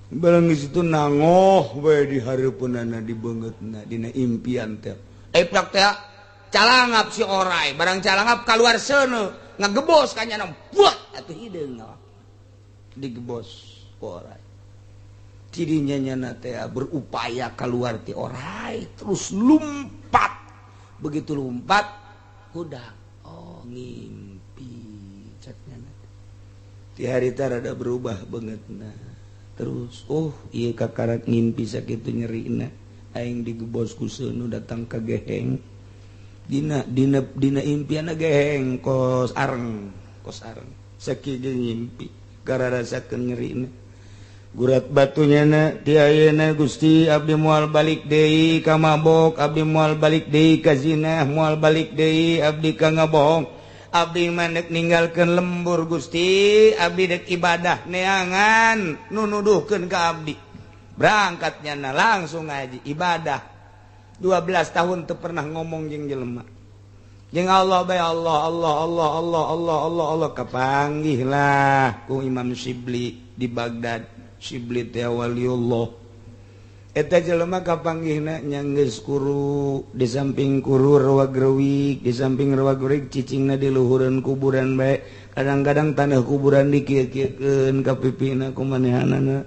Barang geus itu nangoh bae di hareupeunana di beungeutna dina impian teh. Eprak teh calangap si orai, barang calangap kaluar seuneu, ngagebos ka nyana buat atuh hideung digebos ku orai. Tidinya nyana teh berupaya keluar ti orai terus lumpat. Begitu lumpat hudang. Oh ngimpi cek nyana. Ti harita rada berubah beungeutna. Terus oh ieu kakarak ngimpi sakitu nyerina aing digebos ku seuneu datang ka geheng. Dina dina dina impianna geheng kos areng sakitu ngimpi gararasakeun nyerina. Gurat batunya na ti ayeuna Gusti abdi moal balik deui ka mabok, abdi moal balik deui ka zina, moal balik deui abdi ka ngabohong, abdi mah deuk ninggalkeun lembur Gusti, abdi deuk ibadah neangan nu nuduhkeun ka abdi. Berangkatnya na langsung ngaji ibadah. 12 tahun teu pernah ngomong jeung jelema. Jeung Allah bae Allah Allah Allah Allah Allah Allah Allah kapanggih lah ku Imam Syibli di Baghdad. Syibli teh waliullah. Eta jelema kapanggihna nya geus kuru, di samping kuru rewag-rewig, di samping rewag-rewig cicingna di luhureun kuburan bae. Kadang-kadang tanah kuburan dikieu-kieukeun ka pipina ku manehanana.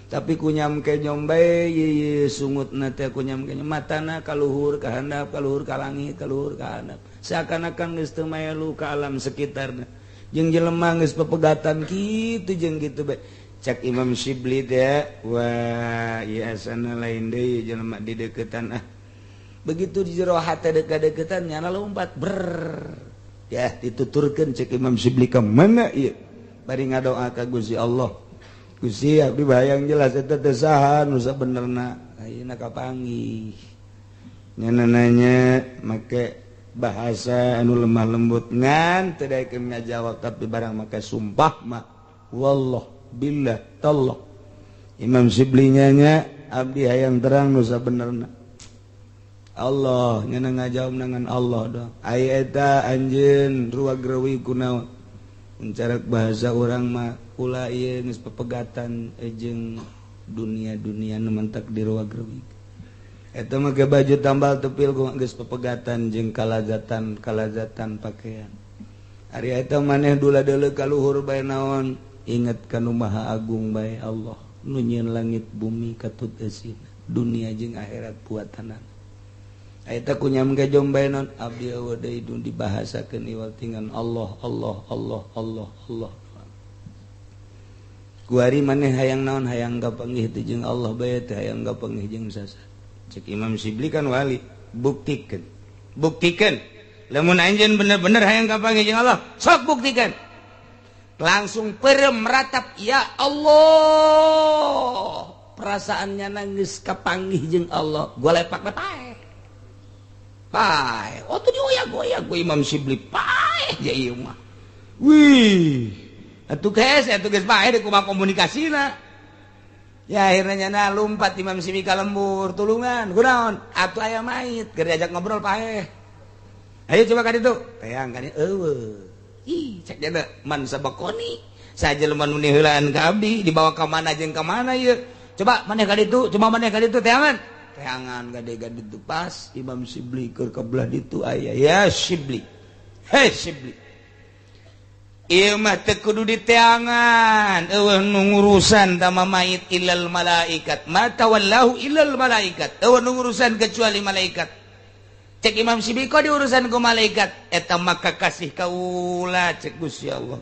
Tapi kunyam kenyom bae ye sungutna teh kunyam kenyom, matana ka luhur ka handap, ka luhur ka langit, ka luhur ka handap. Seakan-akan geus teu maelu ka alam sekitarna. Jeung jelema geus pepegatan kitu jeung kitu bae. Cak Imam Syibli teh wah ieu asana lain deui jelema di deukeutan ah. Begitu di jero hate dekat-dekeutan nyana lompat ber. Ya dituturkeun cek Imam Syibli ka mana ieu? Bari ngadoa ka Gusti Allah. Gusti abdi bayang jelas eta teh saha nu sabenerna. Ayeuna kapanggih. Nyana nanya make bahasa anu lemah lembut ngan teu daekeun ngajawab tapi barang make sumpah mah wallah billah tallah. Imam Syibli nya abdi hayang terang nu sabenerna. Allah nyana ngajawab dengan Allah doang. Ai eta anjeun ruag-rewi kunaon? Mencarak bahasa urang mah kula ieu geus pepegatan jeung dunia-dunia nu mentak di ruag-rewi. Eta mah baju tambal tepil geus pepegatan jeung kalazatan-kalazatan pakaian. Ari eta maneh dula-deuleu ka luhur bae naon? Ingat ka nu Maha Agung bae Allah nu nyieun langit bumi katut eusina dunia jeung akhirat buatanana. Eta kunyam gejong bae naon abdi eueuh deui dibahasakeun iwal tingan Allah Allah Allah Allah Allah. Kuari maneh hayang naon hayang kapanggih teh jeung Allah bae teh hayang kapanggih jeung sasa. Cek Imam Syibli kan wali, buktikan. Buktikan. Lamun anjeun bener-bener hayang kapanggih jeung Allah, sok buktikan. Langsung perem meratap ya Allah. Perasaannya nangis kapanggih jeung Allah, golepak paeh. Paeh. Oh tuh dioyak-goyak gue Imam Syibli paeh ja ieu mah. Wih. Atuh geus atuh geus paeh deuk kumaha komunikasina. Ya akhirnya nyana lompat Imam Syibli ka lembur tulungan kunaon atuh aya mait keur diajak ngobrol paeh. Ayo coba ka ditu. Teang ka dieu eueuh. Ih cek dia man sabakoni. Sajelema nu heulaan ka abdi dibawa ka mana jeung ka mana ieu. Coba maneh ka ditu, coba maneh ka ditu teangan. Teangan gade-gade itu pas Imam Syibli keur ka belah ditu aya ya Syibli. Hei Syibli. Ieu mah teu kudu diteangan eueuh nu ngurusan tama mait illal malaikat ma tawallahu illal malaikat eueuh nu ngurusan kecuali malaikat. Cek Imam Syibli kok diurusan ku malaikat eta maka kasih kaula cek Gusti Allah.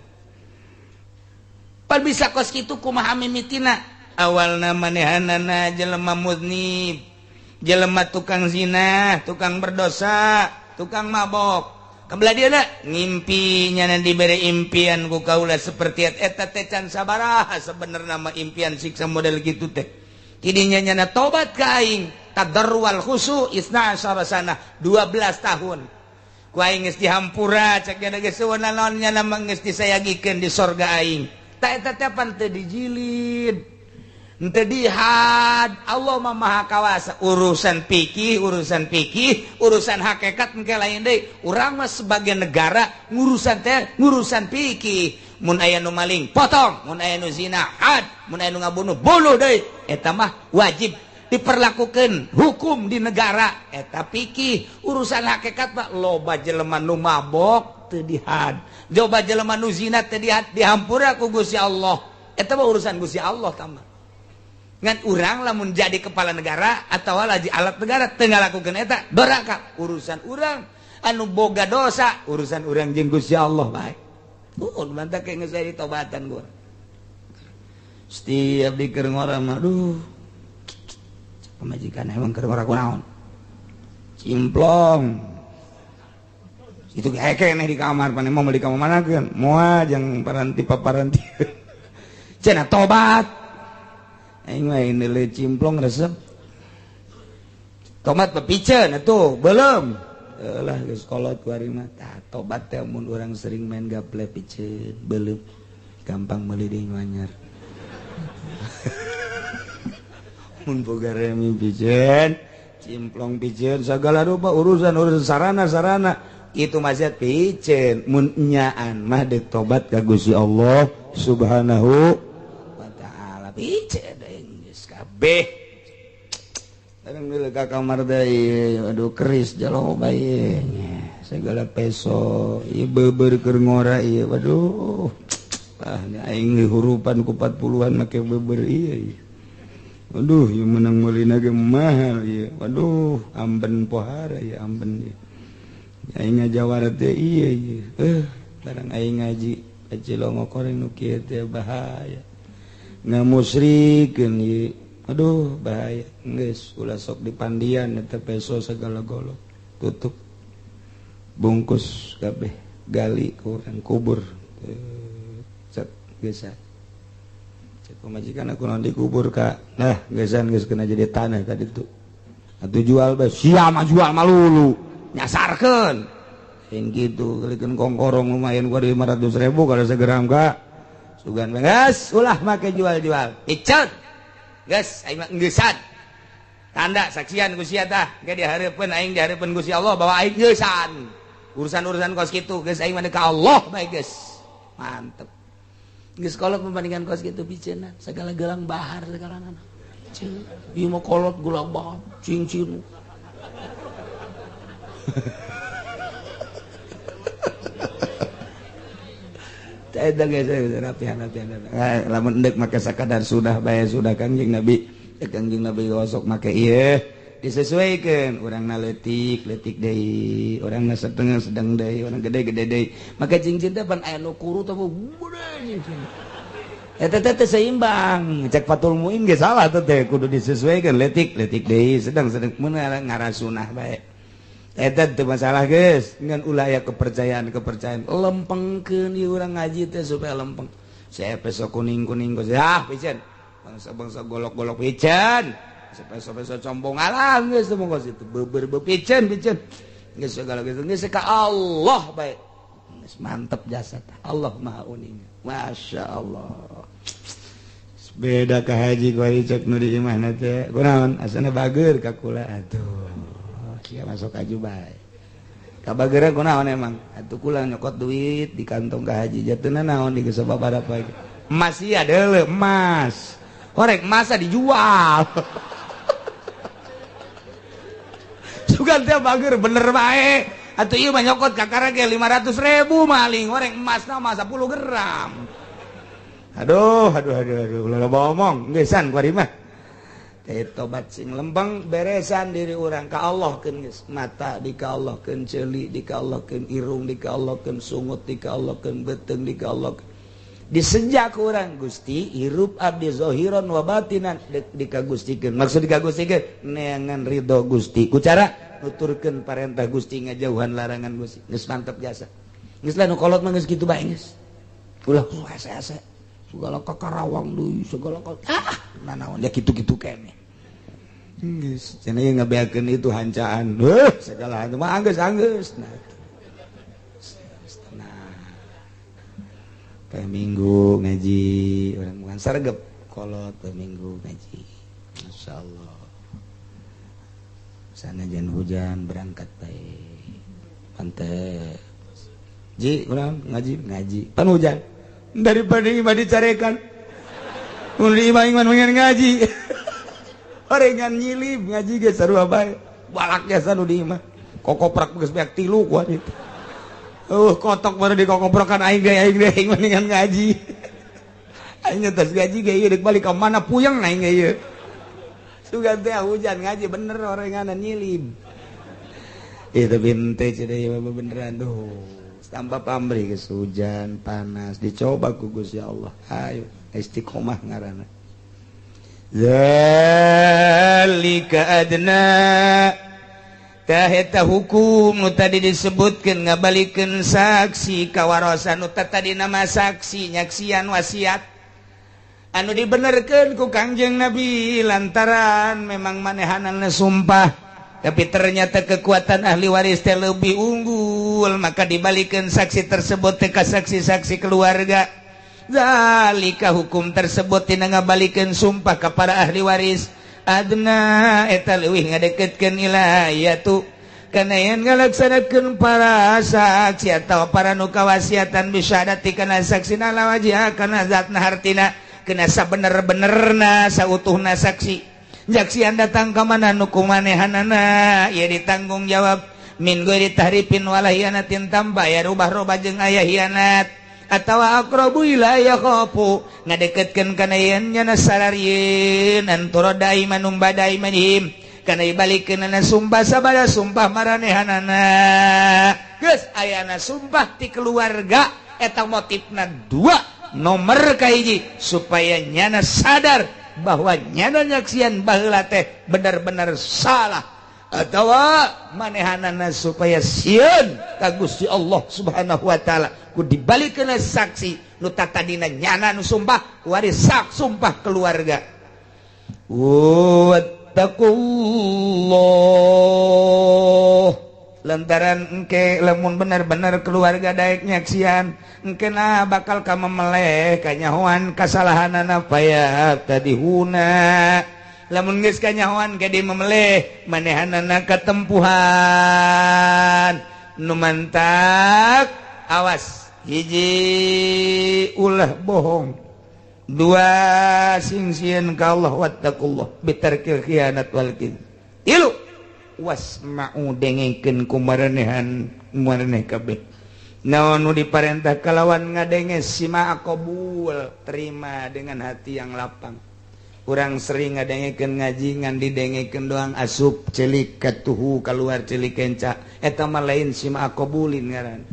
Pan bisa kos kitu kumaha mimitina awalna manehanana jelema muznib, jelema tukang zina, tukang berdosa, tukang mabok. Kebelah dia nak ngimpinya nanti diberi impian ku kaula seperti eta teh can sabaraha sebenarnya mah impian siksa model gitu teh. Tidinya nyana tobat ka aing tadarrual khusu isna asyara sanah 12 tahun. Ku aing geus dihampura cek nya geus naon nyana mah geus disayagikeun di sorga aing. Ta eta teh pan teu dijilid. Henteu dihad Allah mah maha kawasa urusan fikih urusan hakikat engke lain deui urang mah sebagai negara ngurusan teh ngurusan fikih Mun aya nu maling potong, mun aya nu zina had, mun aya nu ngabunuh bunuh deui. Eta mah wajib diperlakukan hukum di negara. Eta fikih. Urusan hakikat mah loba jelema nu mabok teu dihad, loba jelema nu zina teu dihad, dihampura ku Gusti Allah. Eta mah urusan Gusti Allah tambah. Ngan urang lamun jadi kepala negara atau lagi alat negara teu ngalakukeun eta doraka. Urusan urang anu boga dosa, urusan urang jeung Gusti Allah bae. Mantap kayak geus ditobatan gua. Setiap di keur ngora mah aduh. Pamajikan emang keur ngora kunaon? Cimplong. Itu keneh di kamar pane mau di kamar manakeun? Moal jeung paranti paparanti. Cenah tobat. Aing mah ini cimplong resep. Tomat pepiceun atuh, belum. Lah geus kolot ku ari mah. Tah tobat teh mun urang sering main gaple piceun, belum. Gampang meuli deui nu anyar. Mun boga remi piceun, cimplong piceun, sagala rupa urusan-urusan sarana-sarana itu maksiat piceun. Mun nyaan mah deuk tobat ka Gusti Allah Subhanahu wa taala piceun deui geus kabeh. Kadang bila ka kamar deui, aduh keris jalo bae segala peso ieu beubeur keur ngora ieu, waduh. Ah aing dihurupan ku 40-an make beubeur ieu. Waduh, ieu menang meulina ge mahal ieu. Waduh, amben pohara ieu amben ieu. Aing ngajawara teh ieu ieu. Barang aing ngaji acilongo koreng nu kieu teh bahaya. Ngamusrikeun ieu. Aduh, bahaya. Geus ulah sok dipandian eta peso segala golok. Tutup. Bungkus kabeh, gali ku urang kubur. Cet geus. Cek pamajikan aku naon dikubur ka. Nah, geusan geus kena jadi tanah ka ditu. Atuh jual bae, sia mah jual malulu. Nyasarkeun. Lain kitu, keulikeun kongkorong lumayan gua 500.000 kalau segeram ka. Sugan geus ulah make jual-jual. Iceut. Geus aing mah geusan. Tanda saksian ku sia tah, ge dihareupeun aing dihareupeun Gusti Allah bahwa aing geusan. Urusan-urusan kos kitu geus aing mah ka Allah bae geus. Mantep. Geus kolot membandingkan kos kitu piceunna segala gelang bahar segala nana. Cing, ieu mah kolot gelang bahar, cincin. Eta geus rapihan-rapihan. Lamun endek make sakadar sudah bae sudah Kangjeng Nabi. Kangjeng Nabi osok make ieu disesuaikan. Urangna leutik, leutik deui, urangna setengah sedang deui, urang gede-gede deui. Make cincin teh pan aya nu kuru teh gede cincin. Eta teh seimbang. Cek Fatul Muin ge salah teh kudu disesuaikan leutik, leutik deui, sedang-sedang mun ngarasunah bae. Eta teu masalah geus, ngan ulah aya kepercayaan-kepercayaan. Lempengkeun ieu urang ngaji teh supaya lempeng. Saya peso kuning-kuning geus ah piceun. Bangsa-bangsa golok-golok piceun. Peso-peso combong alam geus teu monggo situ beber piceun piceun. Geus segala geus geus ka Allah bae. Geus mantep jasa tah. Allah Maha Uning. Masya Allah. Beda ka haji ku cek nu di imahna teh. Kunaon asana bager ka kula atuh. Sia masuk aju bae. Kabageuran kunaon emang? Atuh kula nyokot duit di kantong ka haji jatuhna naon di geus babarapa. Emas ieu deuleu emas. Korek masa dijual. Sugan teh bager bener bae. Atuh ieu mah nyokot kakara ge 500.000 maling. Korek emasna mah 10 gram. Aduh, aduh, aduh, aduh, ulah loba omong, geusan ku ari mah. Teh tobat sing lempeng beresan diri urang ka Allah keun geus. Mata di ka Allah keun, ceuli di ka Allah keun, irung di ka Allah keun, sungut di ka Allah keun, beuteung di ka Allah keun. Disejak urang Gusti hirup abdi zahiran wa batinan dikagustikeun. Maksud dikagustikeun neangan ridho Gusti. Ku cara nuturkeun parentah Gusti ngajauhan larangan Gusti. Geus mantep jasa. Geus lah nu kolot mah geus kitu bae geus. Ulah asa-asa. Segala ka Karawang deui, segala ka ah nanaon ya kitu-kitu keneh. Geus cenah ieu ngabeakeun itu hancaan. Heuh segala hantu mah anggeus-anggeus. Nah. Poe Minggu ngaji urang bukan sargep kolot poe Minggu ngaji. Masyaallah. Sana jan hujan berangkat bae. Pantes. Ji urang ngaji ngaji pan hujan. Daripada imah dicarekan. Mun di imah mah ngaji. Orengan nyilib ngaji ge sarua bae. Balak jasa nu di imah. Kokoprak geus beak tilu ku itu. Kotok baru dikokoprokan aing ge aing ge aing mendingan ngaji. Aing tos ngaji ge ieu deuk balik ka mana puyeng aing ge ieu. Sugan teh hujan ngaji bener orenganan nyilib. Itu binte cenah ieu beneran tuh. Tanpa pamrih geus hujan panas dicoba ku Gusti Allah. Ayo istiqomah ngaranna. Zalika adna tah eta hukum nu tadi disebutkeun ngabalikeun saksi kawarosan nu tadi nama saksi nyaksian wasiat anu dibenerkeun ku Kangjeng Nabi lantaran memang manehanana sumpah tapi ternyata kekuatan ahli waris teh lebih unggul maka dibalikeun saksi tersebut teh ka saksi-saksi keluarga. Zalika hukum tersebut tina ngabalikeun sumpah ka para ahli waris adna eta leuwih ngadeketkeun ila yatu kana yen ngalaksanakeun para saksi atawa para nu kawasiatan bisyadati kana saksina lawajiha kana zatna hartina kena sabener-benerna sautuhna saksi jaksian datang ka mana nu kumanehanana ieu ditanggung jawab min ghairi tahrifin wala hianatin tanpa ya rubah-rubah jeung aya hianat atawa aqrabu ila yakhafu ngadeketkeun kana yen nyana sararieun antara daimanum badaimanhim kana dibalikeunana sumpah sabada sumpah maranehanana geus ayana sumpah ti keluarga eta motifna dua nomor kahiji supaya nyana sadar bahwa nyana nyaksian baheula teh benar-benar salah atawa manehanana supaya sieun ka Gusti Allah Subhanahu wa taala ku dibalikeun saksi nu tatadina nyana nu sumpah waris sak sumpah keluarga. Wattaqullah lantaran engke lamun bener-bener keluarga daek nyaksian engke na bakal ka memeleh kanyahoan kasalahanana paya tadi huna lamun geus kanyahoan ke di memeleh manehanana katempuhan nu mantak awas hiji ulah bohong dua sing sieun ka Allah wattaqullah bitarkil khianat wal kidz tilu wasma'u dengekeun ku marenehan mareneh kabeh naon nu diparentah kalawan ngadenge sima qabul terima dengan hati yang lapang. Urang sering ngadengekeun ngaji ngan didengekeun doang asup celik katuhu kaluar celik kenca eta mah lain sima qabulin ngaran.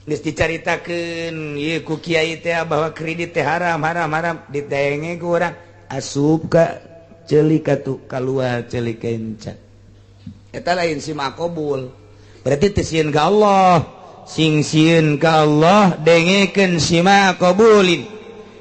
Geus dicaritakeun ieu ku kiai teh bahwa kredit teh haram haram haram didenge ku urang asup ka celik katuh kaluar celik kenca eta lain sima qabul berarti teu sieun ka Allah. Sing sieun ka Allah dengekeun sima qabulin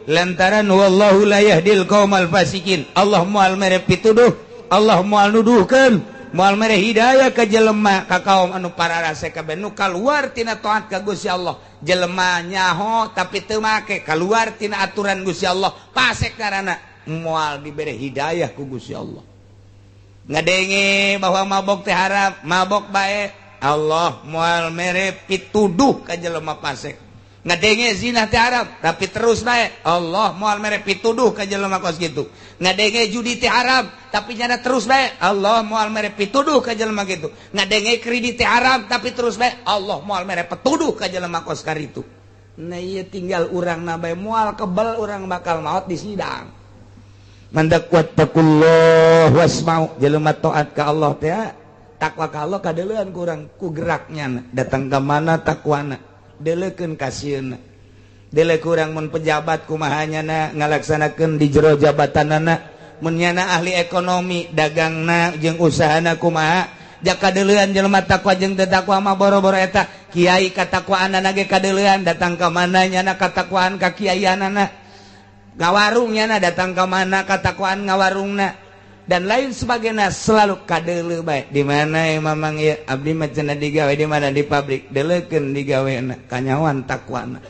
lantaran wallahu la yahdil qaumal fasikin Allah moal mere pituduh Allah moal nuduhkeun moal mere hidayah ka jelema ka kaum anu pararase kabeh nu kaluar tina taat ka Gusti Allah jelema nyaho tapi teu make kaluar tina aturan Gusti Allah pasek karana moal dibere hidayah ku Gusti Allah. Ngadenge bahwa mabok teh haram mabok bae Allah moal mere pituduh ka jelema pasek. Ngadenge zina teh haram tapi terus bae Allah moal mere pituduh ka jelema kos kitu. Ngadenge judi teh haram tapi nyana terus bae Allah moal mere pituduh ka jelema kitu. Ngadenge kredit teh haram tapi terus bae Allah moal mere petuduh ka jelema kos karitu. Nah ieu tinggal urang na bae moal kebel urang bakal maot di sidang. Mandak wattaqullah wasma'u jelema taat ka Allah teh takwa ka Allah kadeuleun ku urang ku geraknya datang ka mana takwana deleukeun kasieuna dele kurang mun pejabat kumaha nyana ngalaksanakeun di jero jabatanana mun nyana ahli ekonomi dagangna jeung usahana kumaha jaka deuleuan jelema takwa jeung teu takwa mah boro-boro eta kiai katakwaanana ge kadeuleun datang ka mana nyana katakwaan ka kiaianana ngawarung nyana datang ka mana katakwaan ngawarungna dan lain sebagainya selalu kadeuleu bae di mana mamang ieu abdi mah cenah digawe di mana di pabrik deleukeun digawena kanyawan takwana.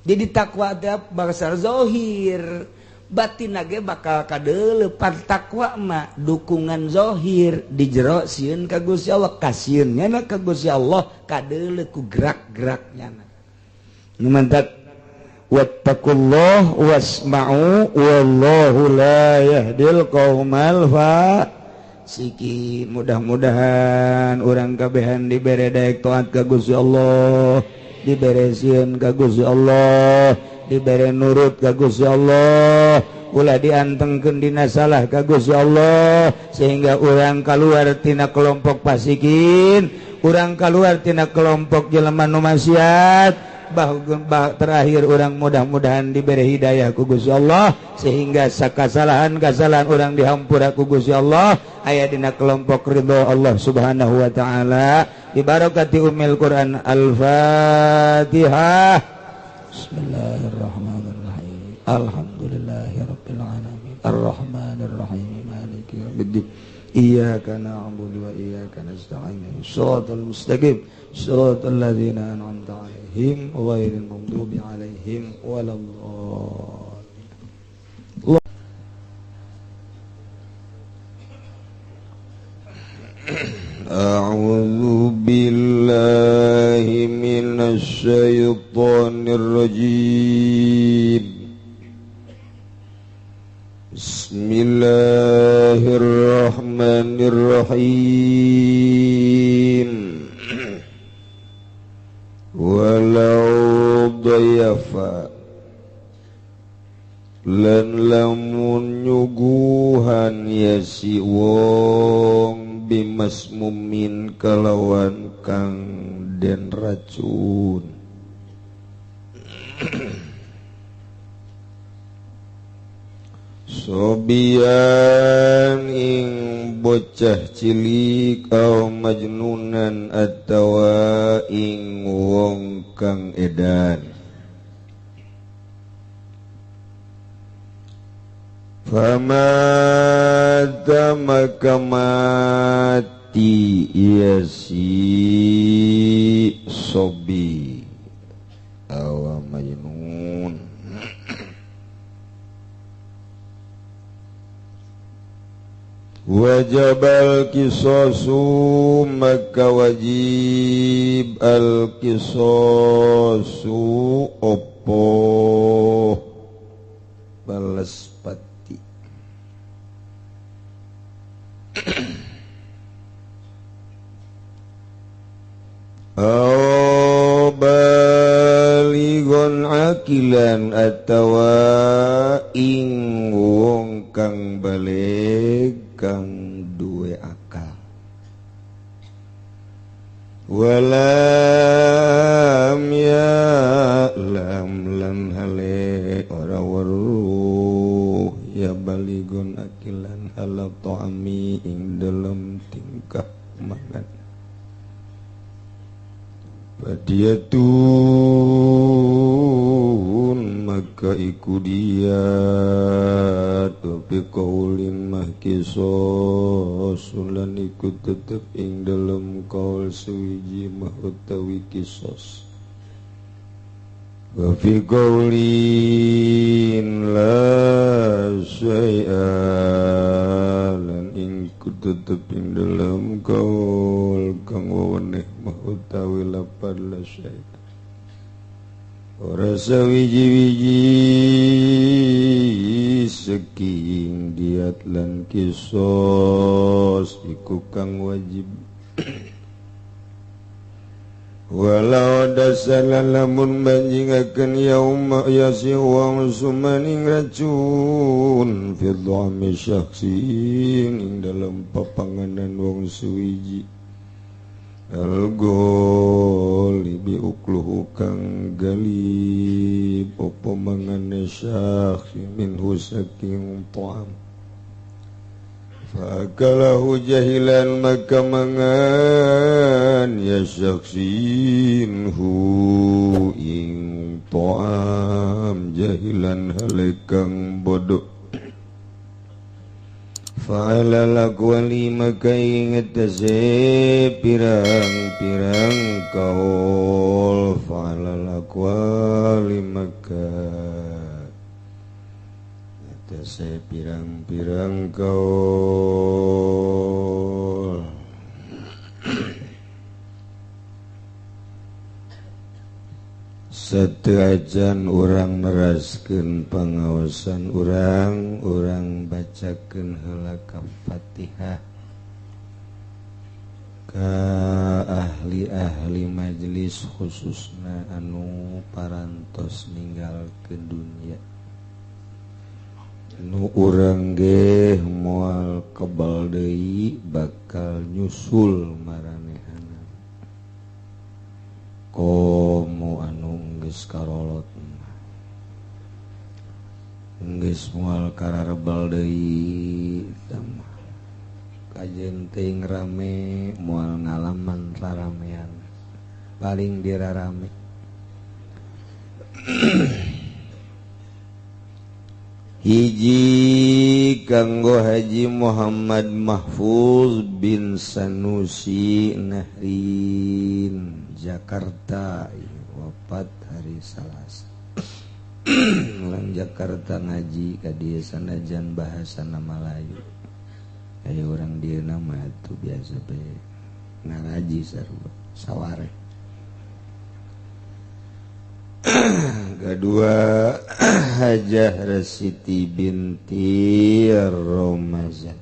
Jadi takwa teh bangsa zahir batin ge bakal kadeuleu pan takwa mah dukungan zahir di jero sieun ka Gusti Allah kasieun nyana ka Gusti Allah kadeuleu ku gerak-gerak nyana. Nu mantak Wattaqullah wasma'u wallahu la yahdil qaumal fasiqin. Mudah-mudahan urang kabehan dibere daek taat ka Gusti Allah, dibere sieun ka Gusti Allah, dibere nurut ka Gusti Allah, ulah diantengkeun dina salah ka Gusti Allah, sehingga urang kaluar tina kelompok fasikin, urang kaluar tina kelompok jelema nu maksiat. Bah, terakhir orang mudah-mudahan diberi hidayah ku Gusti Allah sehingga sakasalahan-kasalahan orang dihampura ku Gusti Allah, aya dina kelompok ridho Allah Subhanahu wa taala. Bi barakati ummil Quran. Al-Fatihah. Bismillahirrahmanirrahim. Alhamdulillahirabbil alamin. Arrahmanirrahim. Maliki yaumiddin. Iyyaka na'budu wa iyyaka nasta'in. Shiratal mustaqim. Shiratal ladzina an'amta 'alaihim ghairil maghdubi 'alaihim waladdallin. A'udzu billahi minasy syaithanir rajim. Bismillahirrahmanirrahim. Walau dayafa lan lamun nyuguhan ya si wong bimasmumin kalawan kang den racun. Sobian ing bocah cilik au majnunan atawa ing wong kang edan. Famata maka mati ya si sobi awa majnun. Wajabal kisosu maka wajib al kisosu opo balas pati. Au baligon akilan atawa ing wong kang balik kang duwe akal. Walam ya lam lan hale ora weruh ya baligon akilan hala ta'ami ing dalem tingkah mangan. Badiyatun maka iku dia tapi kaulin mah kisos lan iku tetep ing dalem kaul suwiji mah utawi kisos. Wa fi kaulin la syai'a lan ing tetep ing dalem kaul kang weweneh mah utawi lapad la syai'a. Ora sawiji-wiji saking diat lan kisos iku kang wajib. Walau dasala lamun banjingaken yauma yasi wong sumaning racun fi dhami syakhsin ing dalem papanganan wong suwiji. Al-ghalibi ukluhu kang galib opo mangane syakhsi minhu saking ta'am. Fa'akalahu jahilan maka mangan ya syaksin hu ing ta'am jahilan halekang bodoh. Fa'ala lakwali maka ingat tase pirang-pirang kaul. Fa'ala lakwali maka tase pirang-pirang kaul. Sateuacan urang neraskeun pangaosan urang, urang bacakeun heula ka Fatihah ka ahli-ahli majelis khususna anu parantos ninggal ke dunia. Nu urang ge moal kebal deui bakal nyusul maranehana. Komo anu geus karolot geus moal kararebel deui tah kajen teuing rame moal ngalaman raramean paling dirarame. Hiji kanggo Haji Muhammad Mahfuz bin Sanusi Nahrin Jakarta, wafat hari Salasa. Orang Jakarta ngaji ka dieu sanajan bahasana Melayu. Aya urang dieu mah atuh biasa bae ngaraji sarua saware. Kedua Hajah Rasiti binti Romazan.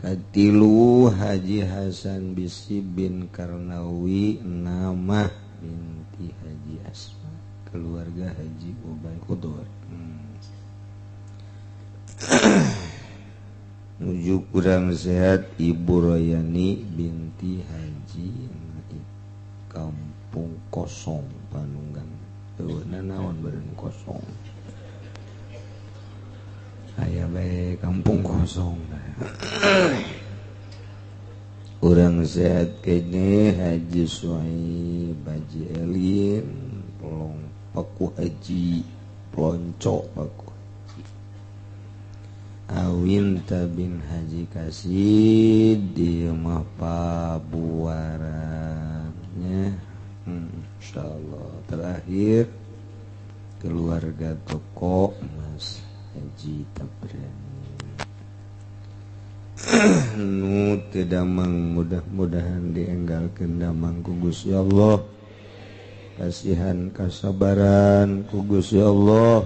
Katilu Haji Hasan Bisi bin Karnawi Namah binti Haji Asma, keluarga Haji Ubay Qudor. Nuju kurang sehat Ibu Royani binti Haji Naib, kampung kosong Panunggang. Eueuh naon beureun kosong. Aya bae kampung kosong. Urang sehat kene Haji Suhaib, Haji Elin, Pelong Paku Haji, Pelonco Paku Haji. Awinta bin Haji Kasid di mah pabuarannya. Insyaallah terakhir keluarga toko Mas Haji Tabrani. Nu teu damang mudah-mudahan dienggalkeun damang ku Gusti Allah, kasihan kasabaran ku Gusti Allah.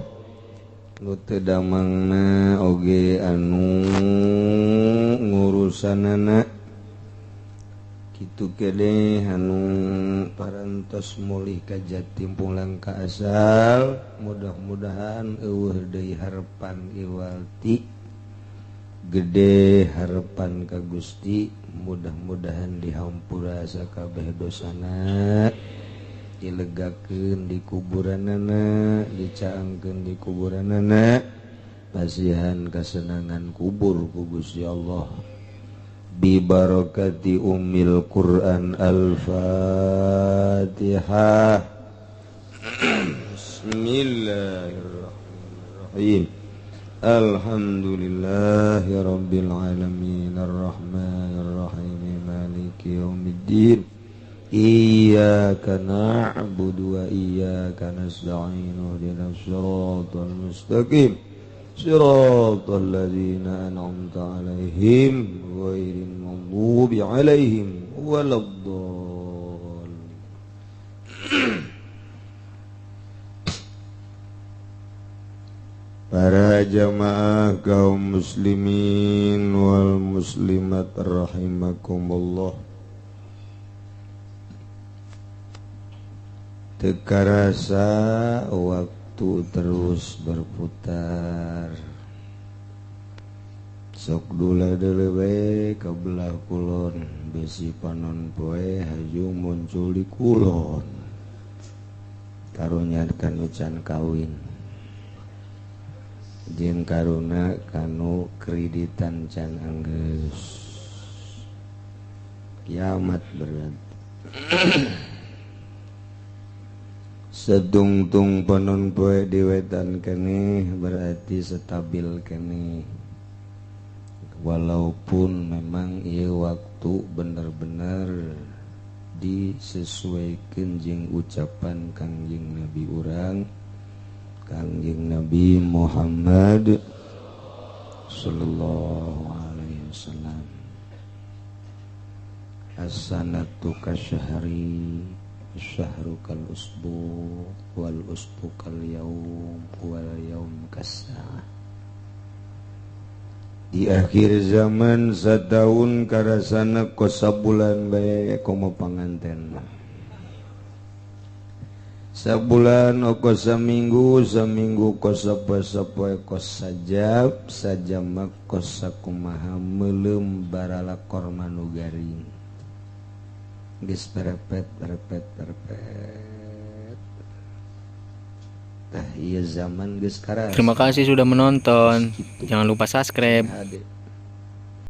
Nu teu damangna oge anu ngurusanana kitu kene anu parantos mulih ka Jatim pulang ka asal, mudah-mudahan eueuh deui harepan iwalti gede harapan ka Gusti, mudah-mudahan dihampura sakabeh dosana, dilegakeun di kuburanana, dicaangkeun di kuburanana, pasihan kasenangan kubur ku Gusti Allah. Bi barakati ummil Quran. Al-Fatihah. Bismillahirrahmanirrahim. Alhamdulillahi rabbil alamin arrahmanir rahim maliki yaumiddin. Iyyaka na'budu wa iyyaka nasta'in ihdinas siratal mustaqim siratal ladzina an'amta 'alaihim ghairil maghdubi 'alaihim waladdallin. Para jamaah kaum muslimin wal muslimat rahimakumullah. Teu karasa waktu terus berputar. Sok dula deuleu we ka belah kulon, besi panon poe haju muncul di kulon. Karunya kanu can kawin. Jeung karuna kanu kreditan can anggeus. Kiamat berat. Sedungtung panon poe di wetan keneh berarti stabil keneh. Walaupun memang ieu waktu bener-bener disesuaikan jeung ucapan Kangjeng Nabi urang, Kangjeng Nabi Muhammad sallallahu alaihi wasallam. As-sanatu kasyahri Syahru kal usbu wal usbu kal yaum wal yaum kasa'ah. Di akhir zaman sataun karasana kos sabulan bae komo panganten. Sabulan oko saminggu, saminggu kos sapoe-sapoe kos sajab, sajam kos sakumaha meuleum baralakor manu garing. Geus perepet perepet perepet. Tah ieu zaman geus karas. Terima kasih sudah menonton. Jangan lupa subscribe. Hade.